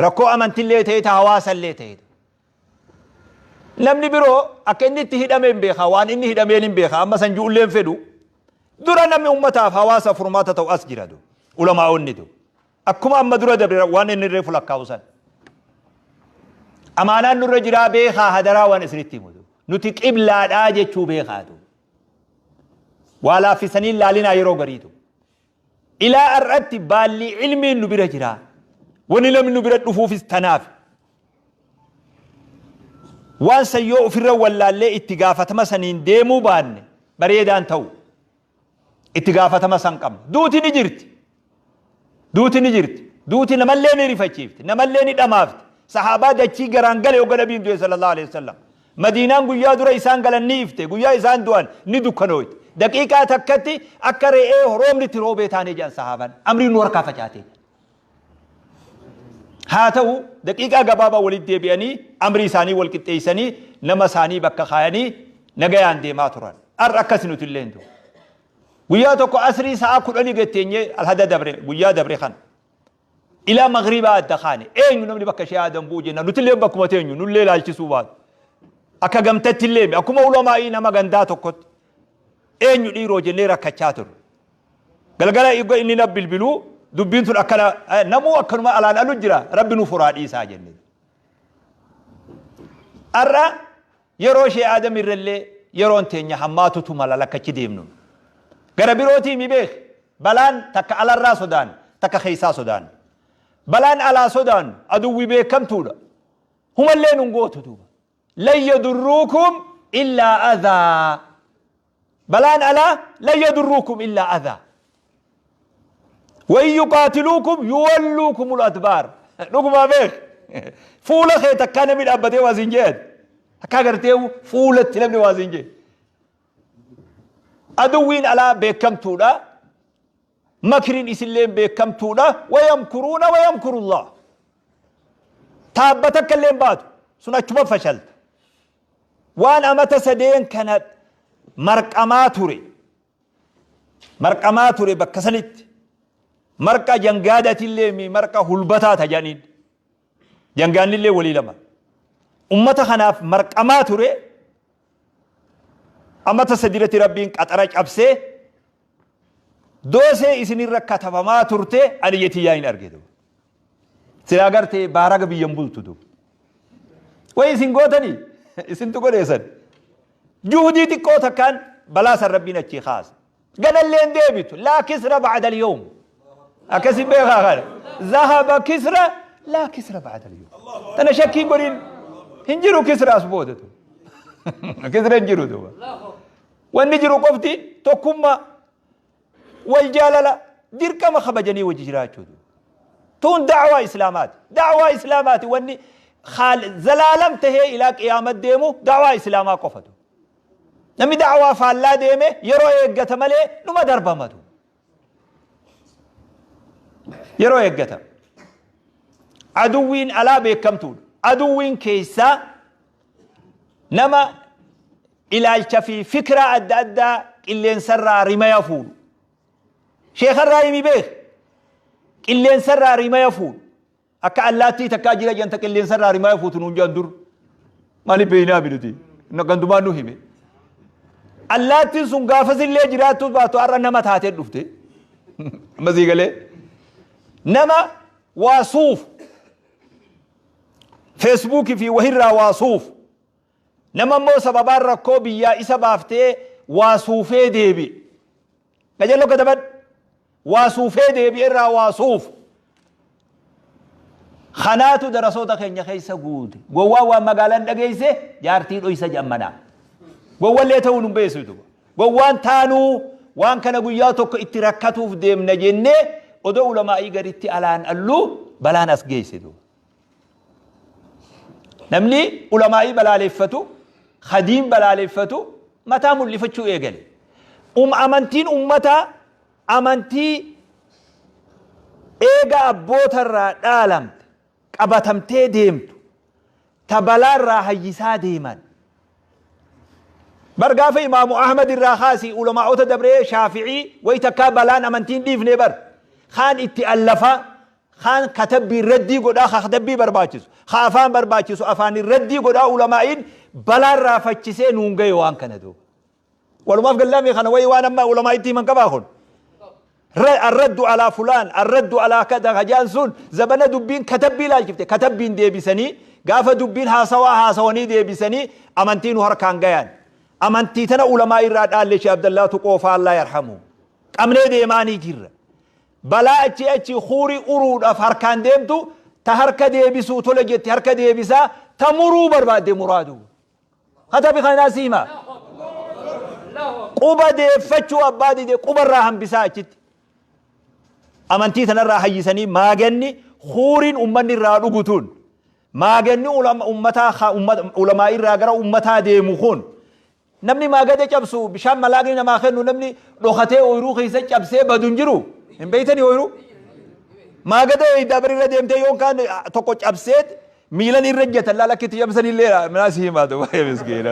Speaker 7: Rakkoo amantillee ta'e ta hawaasallee ta'e. Namni biroo akka inni itti hidhame hin beeka waan inni hidhameen hin beeka amma san ju'ullee hin fedhu. Dura namni ummataaf hawaasa furmaata ta'u as jira du. Ulamaa'onni du. Akkuma amma dura dabre waan inni reefu lakkaa'u san. Amaanaan nurra jiraa beekaa hadaraa waan isinitti himu. Nuti qiblaadhaa jechuu beekaatu. Waa laaffisanii hin laalinaa yeroo gariitu. Ilaa har'atti baallii ilmiin nu bira jira. Wani namni nu bira dhufuufis tanaaf. Waan san yoo ofirra wallaallee itti gaafatama saniin deemuu baanne bareedaan ta'u. Itti gaafatama san qabna. Duuti ni jirti. Duuti ni jirti. Duuti namallee ni rifachiifti. Namallee ni dhamaafti. Sahaabaa dachii garaan gale hogga nabiin du'e sallallahu alaihi wasallam. Madiinaan guyyaa dura isaan galan ni ifte. Guyyaa isaan du'an ni dukkanooyte. Daqiiqaa takkatti akka re'ee roobni itti roobee taanee jedhan sahaabaan. Amriin nu harkaa facaatee. Haa ta'u daqiiqaa gabaabaa walitti deebi'anii amrii isaanii wal qixxeessanii nama isaanii bakka kaayanii nagayaan deemaa turan. Har'a akkasi nuti illee hin ta'u. Guyyaa tokko asrii sa'a kudhanii gad teenyee alhada dabre guyyaa dabre kana. Ilaa magriibaa adda kaane eenyu namni bakka ishee aadan bu'u jenna nuti illee bakkuma teenyu nullee ilaalchisuu baatu. Akka gamtatti illee akkuma ulamaa'ii nama gandaa tokkotti eenyu dhiiroo jennee rakkachaa turre. Galgala eegga inni na bilbiluu dubbiin tun akkana namuu akkanuma alaan alu jira rabbi nu furaa dhiisaa jenne. Har'a Yeroo ishee Aadam irrallee yeroon teenya hammaatutu mala lakka achi deemnuun. Gara birootii mi beeki balaan takka alarraa sodaanna takka keessaa sodaanna. Balaan alaa sodaannu aduwwi beekamtuudha. Humallee nun gootu duuba. Lan yadurruukum illaa adhaa. Balaan alaa lan yadurruukum illaa adhaa. Wa in yuqaatiluukum yuwalluukumul adbaar. Dhugumaa beek. Fuula kee takkaa namni dhaabbatee waa siin jee'an. Takkaa gartee fuulatti namni waa siin jee'e. Aduwwiin alaa beekamtuudha. Makriin isillee beekamtuudha. Wayamkuruuna wayamkurullah. Taabba takka illee hin baatu. Sun achuma fashalta. Waan amata sadeen kana marqamaa ture. Marqamaa ture bakka sanitti. Marqa jangaadatillee mi marqa hulbataa tajaniin. Jangaannillee walii lama. Ummata kanaaf marqamaa ture. Amata sadiirratti Rabbiin qaxara cabsee doosee isinirra katabamaa turte ani yetiyyaa hin argitu. Silaa gartee baaraga biyyan bultu duuba. Way isin gootanii isintu godheessan. Juhudii xiqqoo takkaan balaa san rabbiin achii kaase. Ganallee hin deebitu. Laa kisra ba'da al-yawm. Akkasi beekaa kana. Zahaba kisra laa kisra ba'da al-yawm. Tana shakkii godhin hin jiru kisra as booda tu. Kisra hin jiru duuba. Wanni jiru qofti tokkummaa wal jaalala dirqama kabajanii wajji jiraachuutu. Tun da'waa islaamaati. Da'waa islaamaati wanni zalaalam tahee ilaa qiyaama deemu da'waa islaamaa qofatu. Namni da'waa faallaa deeme yeroo eeggata malee numa darbamatu. Yeroo eeggata. Aduwwiin alaa beekamtuudha. Aduwwiin keessaa nama ilaalcha fi fikraa adda addaa qilleensarraa rimaya fuudhu. Sheekarraa himi beek. Qilleensarraa rimaya fuudhu. Akka allaattii takkaa jira janta qilleensarraa rimaya fuutu nuun jedhan dur. Maaliif beeynaa mi nuti? Gandumaan nu hime. Allaattiin sun gaafasillee jiraattuu baatu har'a nama taatee dhufte. Amma sii galee. Nama waa suufu, Feesbuukii fi wahirraa waa suufu, nama immoo sababaan rakkoo biyyaa isa baaftee waa suufee deebi'e. Qajeello katabadhu. Waa suufee deebi'e irraa waa suufu. Kanaatu darasoota keenya keessa guute. Gowwaan waan magaalaan dhageesse jaartii dhoysa jedhan. Gowwallee ta'uu nun beessitu. Gowwaan taanuu waan kana guyyaa tokko itti rakkatuuf deemna jennee odoo ulamaa'ii gaditti alaan alluu balaan as geessitu. Namni ulamaa'ii balaaleffatu, hadiin balaaleffatu mataa mul'ifachuu eegale. Amantiin ummataa amantii eega abbootarraa dhaalamte qabatamtee deemtu ta balaarraa hayyisaa deeman. Bar gaafa Imaamu Ahmad irraa kaasii ulamaa'ota dabree Shaafi'ii wayi takkaa balaan amantiin dhiifnee bar. Kaan itti allafaa, kaan katabbii raddii godhaa, ka katabbii barbaachisu, ka afaan barbaachisu afaan raddii godhaa ulamaa'iin balaarraa fachisee nuun gahe waan kana duuba. Walumaaf gallaamee kana wayi waan amma ulamaa'itti himan qabaa kun. Arraddu alaa fulaan, arraddu alaa kada hajaan sun zabana dubbiin katabbii ilaalchifte, katabbiin deebisanii gaafa dubbiin haasawaa haasawanii deebisanii amantii nu harkaan gayan. Amantii tana ulamaa irraa dhaalle Sheekh Abdallaa Tuqoofaa Allah yarhamu. Qabnee deemaanii jirra. Balaa achi achi huurii uruudhaaf harkaan deemtu ta harka deebisuu tole jetti harka deebisaa, ta muruu barbaadde muraadu. Katabi kanaa si hima. Quba deeffachuu abbaa dide qubarraa hambisaa achitti. Amantii tanarraa hayyisanii maaganni huuriin ummanni irraa dhugu tun, maaganni ummataa ulamaa irraa gara ummataa deemu kun, namni maagada cabsu bishaan malaaqni namaa kennu, namni dhokatee ooyiruu keessa cabsee badu hin jiru. Hin beeytanii ooyiruu? Maagada eeydaa bari irra deemtee yoon kaan tokko cabsee miilan irra jatan laala akka itti cabsan illee minaa si himaa ta'u baay'ee miskiina.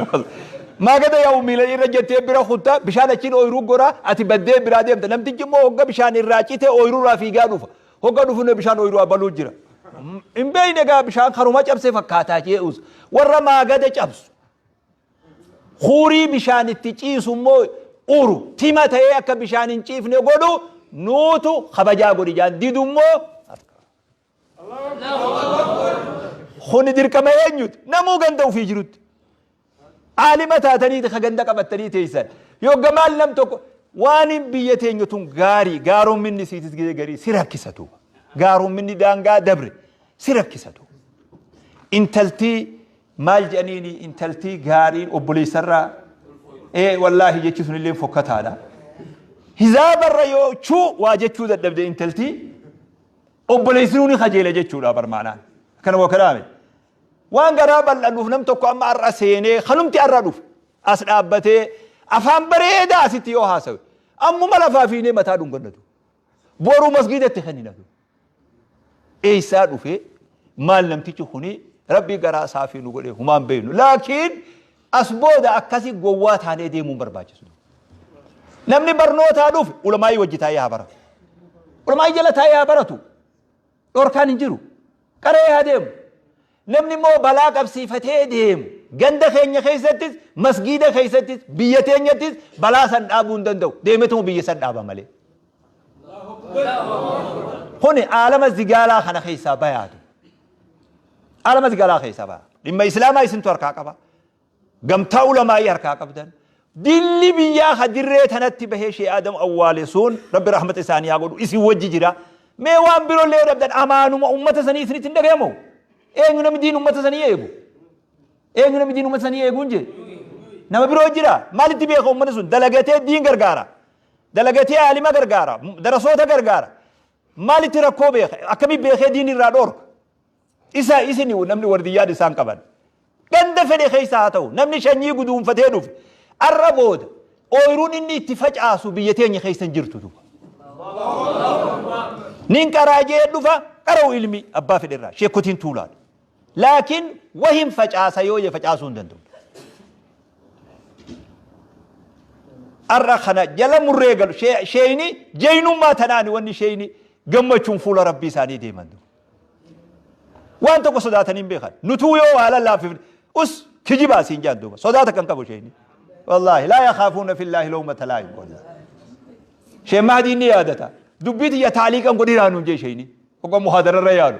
Speaker 7: Maagada yaa'u miilan irra jettee bira kutta, bishaan achiin ooyiruu gora, ati baddee biraa deemta. Namtichi immoo hogga bishaan irraa cite ooyiruu irraa fiigaa dhufa. Hogga dhufu bishaan ooyiruu abaluu jira. Hin beekne egaa bishaan karuma cabse fakkaataa jee'us. Warra maagada cabsu, huurii bishaan itti ciisu immoo uru tima ta'ee akka bishaan hin ciifne godhu nuutu kabajaa godhi jaan didu immoo kuni dirqama eenyuti? Namuu ganda ofii jirutti aalima taatanii ka ganda qabattanii teessan yogga maal nam tokko waan hin biyya teenya tun gaarii gaaromminni siitis gizee garii si rakkisatu, gaaromminni daangaa dabre si rakkisatu. Intaltii maal jedhaniini, intaltii gaariin obboleessarraa ee wallaahi jechi sunillee fokkataadha. Hizaabarra yoo chuu waa jechuu dadhabde intaltii obboleessinuu ni kajeela jechuudha barmaanaan. Akkana waa kalaame. Waan garaa bal'annuuf nam tokko amma har'a seenee kanumti har'a dhufe as dhaabbatee afaan bareedaa asitti yoo haasawe ammuma lafaa fiinee mataa dhungannatu. Boruu masgiidatti kenninatu. Eessaa dhufe maal namtichi kuni, rabbii garaa saafii nu godhe humaan beeknu. Laakiin as booda akkasi gowwaa taanee deemuun barbaachisu. Namni barnootaa dhufe ulamaayii wajji taa'ee haa baratu. Ulamaayii jala taa'ee haa baratu. Dhorkaan hin jiru. Qaree haa deemu. Namni immoo balaa qabsiifatee deemu ganda keenya keessattis, masgiida keessattis, biyya teenyattis balaa san dhaabuu hin danda'u. Deemetuma biyya san dhaaba malee. Kuni aalama zigaalaa kana keessaa bayaatu. Aalama zigaalaa keessaa baya. Dhimma Islaamaa isintu harkaa qaba. Gamtaa ulamaa'ii harkaa qabdan. Dilli biyyaa ka dirree tanatti bahee Shee Aadam awwaale sun Rabbi rahmata isaanii haa godhu isin wajji jira. Mee waan birollee yoo dhabdan amaanuma ummata sanii isinitti hin dhagayamu? Eenyu namni diin ummata sanii eegu? Eenyu namni diin ummata sanii eegu hin jee? Nama biroo jira. Maalitti beeka ummanni sun? Dalagatee diin gargaara. Dalagatee aalima gargaara. Darasoota gargaara. Maalitti rakkoo beeka? Akkamii beekee diin irraa dhoorka? Isa isin namni wardiyyaan isaan qaban. Ganda fedhe keessa haa ta'u namni shanyii guduunfatee dhufe arra booda ooyiruun inni itti facaasu biyya teenya keessa hin jirtu duuba. Nin qaraa jee dhufa qara'u ilmi abbaa fedhe irraa sheekotiin tuulaadha. Laakiin wahin facaasa yoo jee facaasuu hin danda'u. Arra kana jala murree galu sheeyni jeynummaa tanaani wanni sheeyni gammachuun fuula rabbii isaanii deeman. Waan tokko sodaatanii hin beekan. Nutuu yoo waa lallaaffifne us kijibaa siin jaan duuba. Sodaata kan qabu sheeyni. Wallaahi laa yakaafuuna fillaahi lawmata laa'im. Wallaahi. Shee Mahdiin ni yaadata. Dubbii tiyya taaliiqan godhinaa nuun jee sheeyni. Hogga muhaadararra yaalu.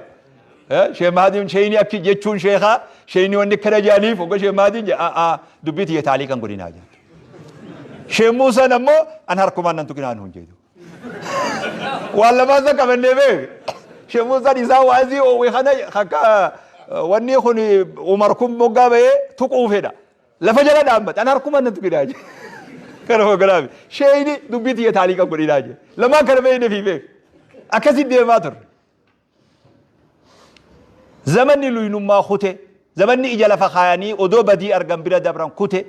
Speaker 7: Sheekh Mahdiin sheeyni akki jechuun sheekhaa sheeyni wanni akkana jaaniif hogga Sheekh Mahdiin jedhe a'aa dubbii tiyya taalii kan godhinaa jedhe. Sheekh Muusaan ammoo an harkumaan nan tuqinaa nuun jedhu. Waan lamaan san qabannee beek. Sheekh Muusaan isaa waazii oowwe kana akka wanni kun Umar kun moggaa bahee tuquu fedha. Lafa jala dhaabbate an harkumaan nan tuqinaa jedhe. Kana hogganaafi sheeyni dubbii tiyya taalii kan godhinaa jedhe. Lamaan kana beekne fi beek. Akkasitti deemaa turre. Zamanni luynummaa kute, zamanni ija lafa kaayanii odoo badii argan bira dabran kute,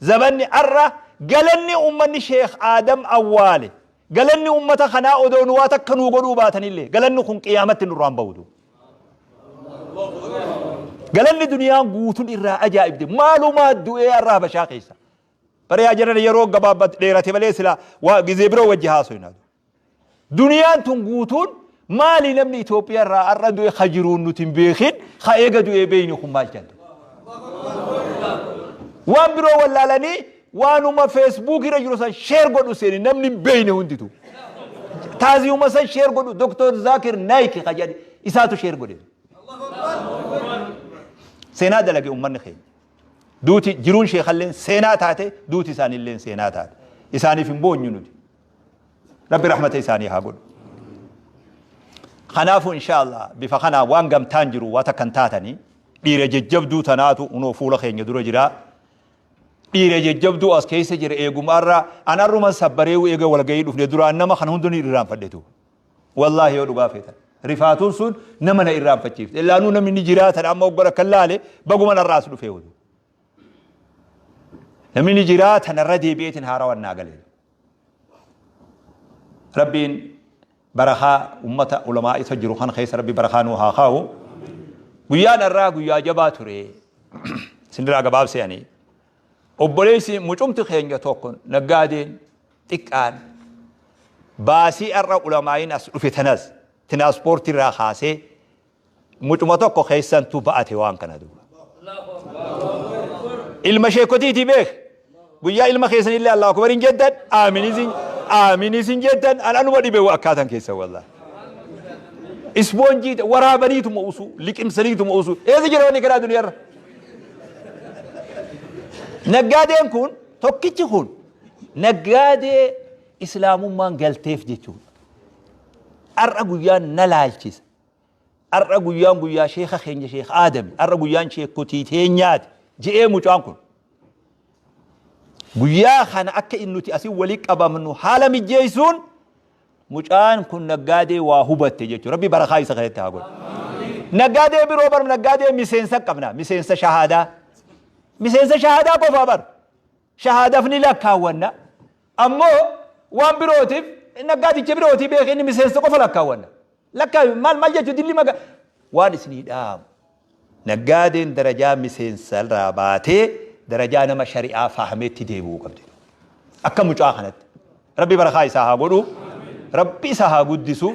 Speaker 7: zamanni arra galanni ummanni Sheekh Aadam awwaale, galanni ummata kanaa odoo nu waa takka nuu godhuu baatanillee galanni kun qiyaamatti nurraan bahutu. Galanni duniyaan guutun irraa ajaa'ibde maalumaa du'ee arra Habashaa keessa. Bara yaa jiran yeroo gabaabbat dheerate malee silaa waa gizee biroo wajji haasoyna. Duniyaan tun guutuun maali namni Itoophiyaa irraa har'a du'e ka jiruun nuti hin beekin ka eega du'ee beeynu kun maal jedhu. Waan biroo wallaalanii waanuma Facebook irra jiru san share godhu seeni namni hin beeyne hunditu. Taaziyuma san share godhu Dr. Zakir Naik ka jedhe isaatu share godhe. Seenaa dalage ummanni keenya. Duuti jiruun sheekalleen seenaa taate duuti isaaniilleen seenaa taate. Isaaniif hin boonyu nuti. Rabbi rahmata isaanii haa godhu. Kanaafuu inshaallah bifa kanaan waan gamtaan jiru waa takka hin taatanii dhiira jajjabduu tanaatu unoo fuula keenya dura jira. Dhiira jajjabduu as keessa jira eegumaarra an arruman sabbareewu eega walgahii dhufne duraan nama kana hunda ni irraanfadhetu. Wallaahi yoo dhugaa feetan. Rifaatuun sun nama na irraanfachiifte. Illaanuu namni ni jiraatan amma oggora kan laale baguman har'aas dhufee hudu. Namni ni jiraatan irra deebi'eetiin haarawan naa galee. Rabbiin barakaa ummata ulamaa isa jiru kan keessa Rabbi barakaa nuu haa kaa'u. Guyyaan har'aa guyyaa jabaa ture. Isinirraa gabaabsee ani. Obboleessi mucumti keenya tokko naggaadeen xiqqaan baasii har'a ulamaa'iin as dhufe tanas tinaaspoortii irraa kaasee Mucuma tokko keessantu ba'ate waan kana duuba. Ilma sheekotiitii beek. Guyyaa ilma keessanillee Allahu akbar hin jettan, aaminis hin jettan, an anuma dhibe akkaatan keessa wallah. Ispoonjii waraabaniituma usuu, liqimsaniituma usuu. Eessa jira wanni kanaa duniyaarra? Naggaadeen kun tokkichi kun naggaadee islaamummaan galteef jechuudha. Har'a guyyaan na laalchisa. Har'a guyyaan guyyaa sheekha keenya sheekh Aadami. Har'a guyyaan sheekkotii teenyaati. Je'ee mucaan kun. Guyyaa kana akka inni nuti asii walii qabamnu haala mijjeessuun mucaan kun naggaadee waa hubatte jechuudha. Rabbi barakaa isa keessatti haa godhu. Naggaadee biroo bar naggaadee miseensa qabna. Miseensa shahaadaa. Miseensa shahaadaa qofaa bar. Shahaadaaf ni lakkaawwanna. Ammoo waan birootiif naggaadicha birootii beekee inni miseensa qofa lakkaawwanna. Lakkaawi maal maal jechuun dilli maga waan isinii dhaamu. Naggaadeen darajaa miseensa irraa baatee darajaa nama shari'aa fahameetti deebi'uu qabdi. Akka mucaa kanatti. Rabbi barakaa isaa haa godhu. Rabbi isa haa guddisu.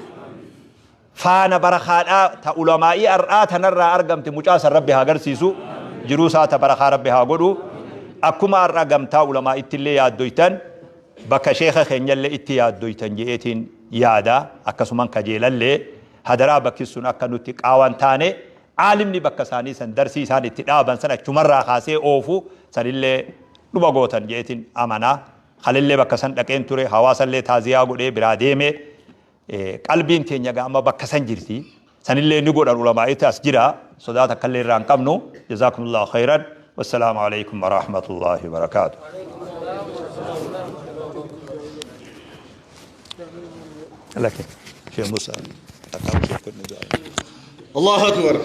Speaker 7: Faana barakaadhaa ta ulamaa'ii har'aa tanarraa argamte mucaa san Rabbi haa garsiisu. Jiruu isaa ta barakaa Rabbi haa godhu. Akkuma har'a gamtaa ulamaa'itti illee yaaddoytan bakka sheekha keenyallee itti yaaddoytan je'eetiin yaada. Akkasuman kajeelallee hadaraa bakki sun akka nutti qaawan taane aalimni bakka isaanii san darsii isaan itti dhaaban san achumarraa kaasee oofu sanillee dhuma gootan je'eetiin amana. Kalillee bakka san dhaqeen ture hawaasallee taaziyaa godhee biraa deeme. Qalbiin teenya egaa amma bakka san jirti. Sanillee ni godhan ulamaa'itti as jira. Sodaa takkallee irraa hin qabnu. Jazaakumullahu khayran. Wassalaamu alaikum warahmatullahi wabarakaatuh. Lake. Sheekh Musa.
Speaker 2: Allahu Akbar.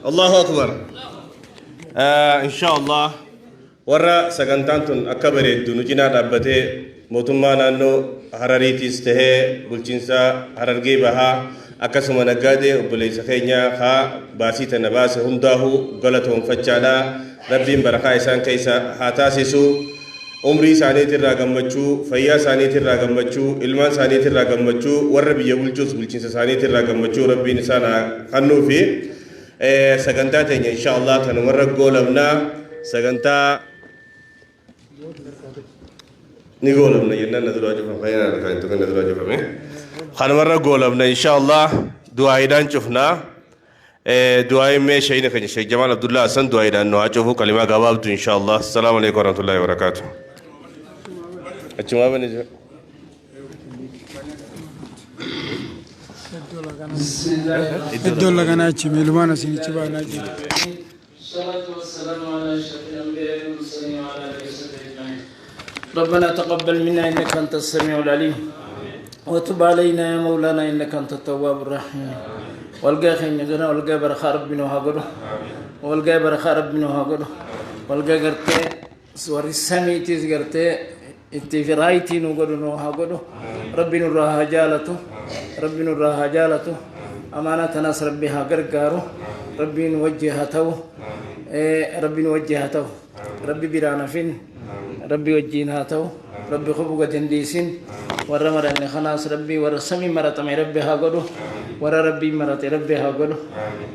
Speaker 2: Allahu Akbar. Inshallah Warra sagantaan tun akka bareeddu nu cinaa dhaabbatee mootummaa naannoo Harariitiis tahee bulchiinsa Harargee Bahaa akkasuma naggaadee obboleessa keenya ka baasii tana baase hundaahuu galatoomfachaadha. Rabbiin barakaa isaan keessa haa taasisu. Umrii isaaniitirraa gammachuu, fayyaa isaaniitirraa gammachuu, ilmaan isaaniitirraa gammachuu, warra biyya bulchuus bulchiinsa isaaniitirraa gammachuu Rabbiin isaan haa kennuufi. Sagantaa teenya insha Allah tanumarra goolabna. Sagantaa ni goolabna jennaan na duraa cufame. Fayyaan harkaa hin tuqin na duraa cufame. Kanumarra goolabna insha Allah. Du'aayiidhaan cufnaa. Du'aayiin mee sheeyni keenya Sheek Jamaal Abdullaa Hassan du'aayiidhaan nu haa cufu kalimaa gabaabdu insha Allah. Assalaamu alaikum warahmatullahi wabarakaatuh. Achumaa bani jira.
Speaker 5: Iddoo laganaa achi miilumaan asiin achi baanaa jira.
Speaker 8: الصلاة والسلام على أشرف الأنبياء والمرسلين وعلى آله وصحبه أجمعين. ربنا تقبل منا إنك أنت السميع العليم وتب علينا يا مولانا إنك أنت التواب الرحيم. والقى خير والقى برخاء ربنا وهاجره والقى برخاء ربنا وهاجره والقى قرتي warri samiitis gartee itti firaayitii nu godhu nu haa godhu. Rabbi nurraa haa jaalatu, rabbi nurraa haa jaalatu. Amaanaa tanaas rabbi haa gargaaru, rabbiin wajji haa ta'u, rabbiin wajji haa ta'u, rabbi biraan hafin, rabbi wajjiin haa ta'u, rabbi kubu gad hin dhiisin. Warra maranne kanaas rabbi warra samii maratame rabbi haa godhu, warra rabbiin marate rabbi haa godhu,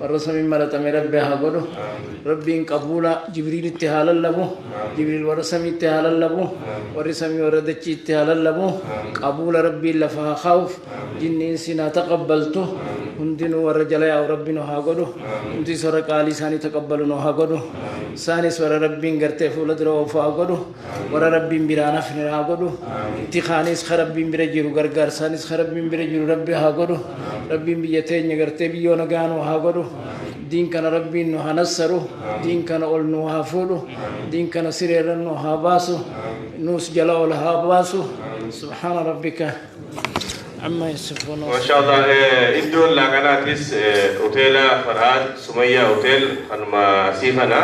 Speaker 8: warra samii maratame rabbi haa godhu. Rabbiin qabuula Jibriilitti haa lallabu, Jibriil warra samiitti haa lallabu, warri samii warra dachiitti haa lallabu. Qabuula rabbiin lafa haa kaa'uuf, jinniin sin haa taqabbaltu. Hundinuu warra jala yaa'u rabbi nu haa godhu, hundis warra qaalii isaanii taqabbalu nu haa godhu, isaanis warra rabbiin gartee fuula dura oofu haa godhu, warra rabbiin biraan hafne haa godhu. Itti kaanis ka rabbiin bira jiru, gargaarsaanis ka rabbiin bira jiru rabbi haa godhu. Rabbiin biyya teenya gartee biyyoo nagaa nu haa godhu. Diin kana rabbiin nu haa nassaru, diin kana ol nu haa fuudhu, diin kana sireerra nu haa baasu, nuus jala ol haa baasu. Subhaana rabbika amma yasifuun.
Speaker 2: Masha Allah, iddoon laaqanaatis hoteela Farhaan Sumayyaa Hotel kanuma sii kana.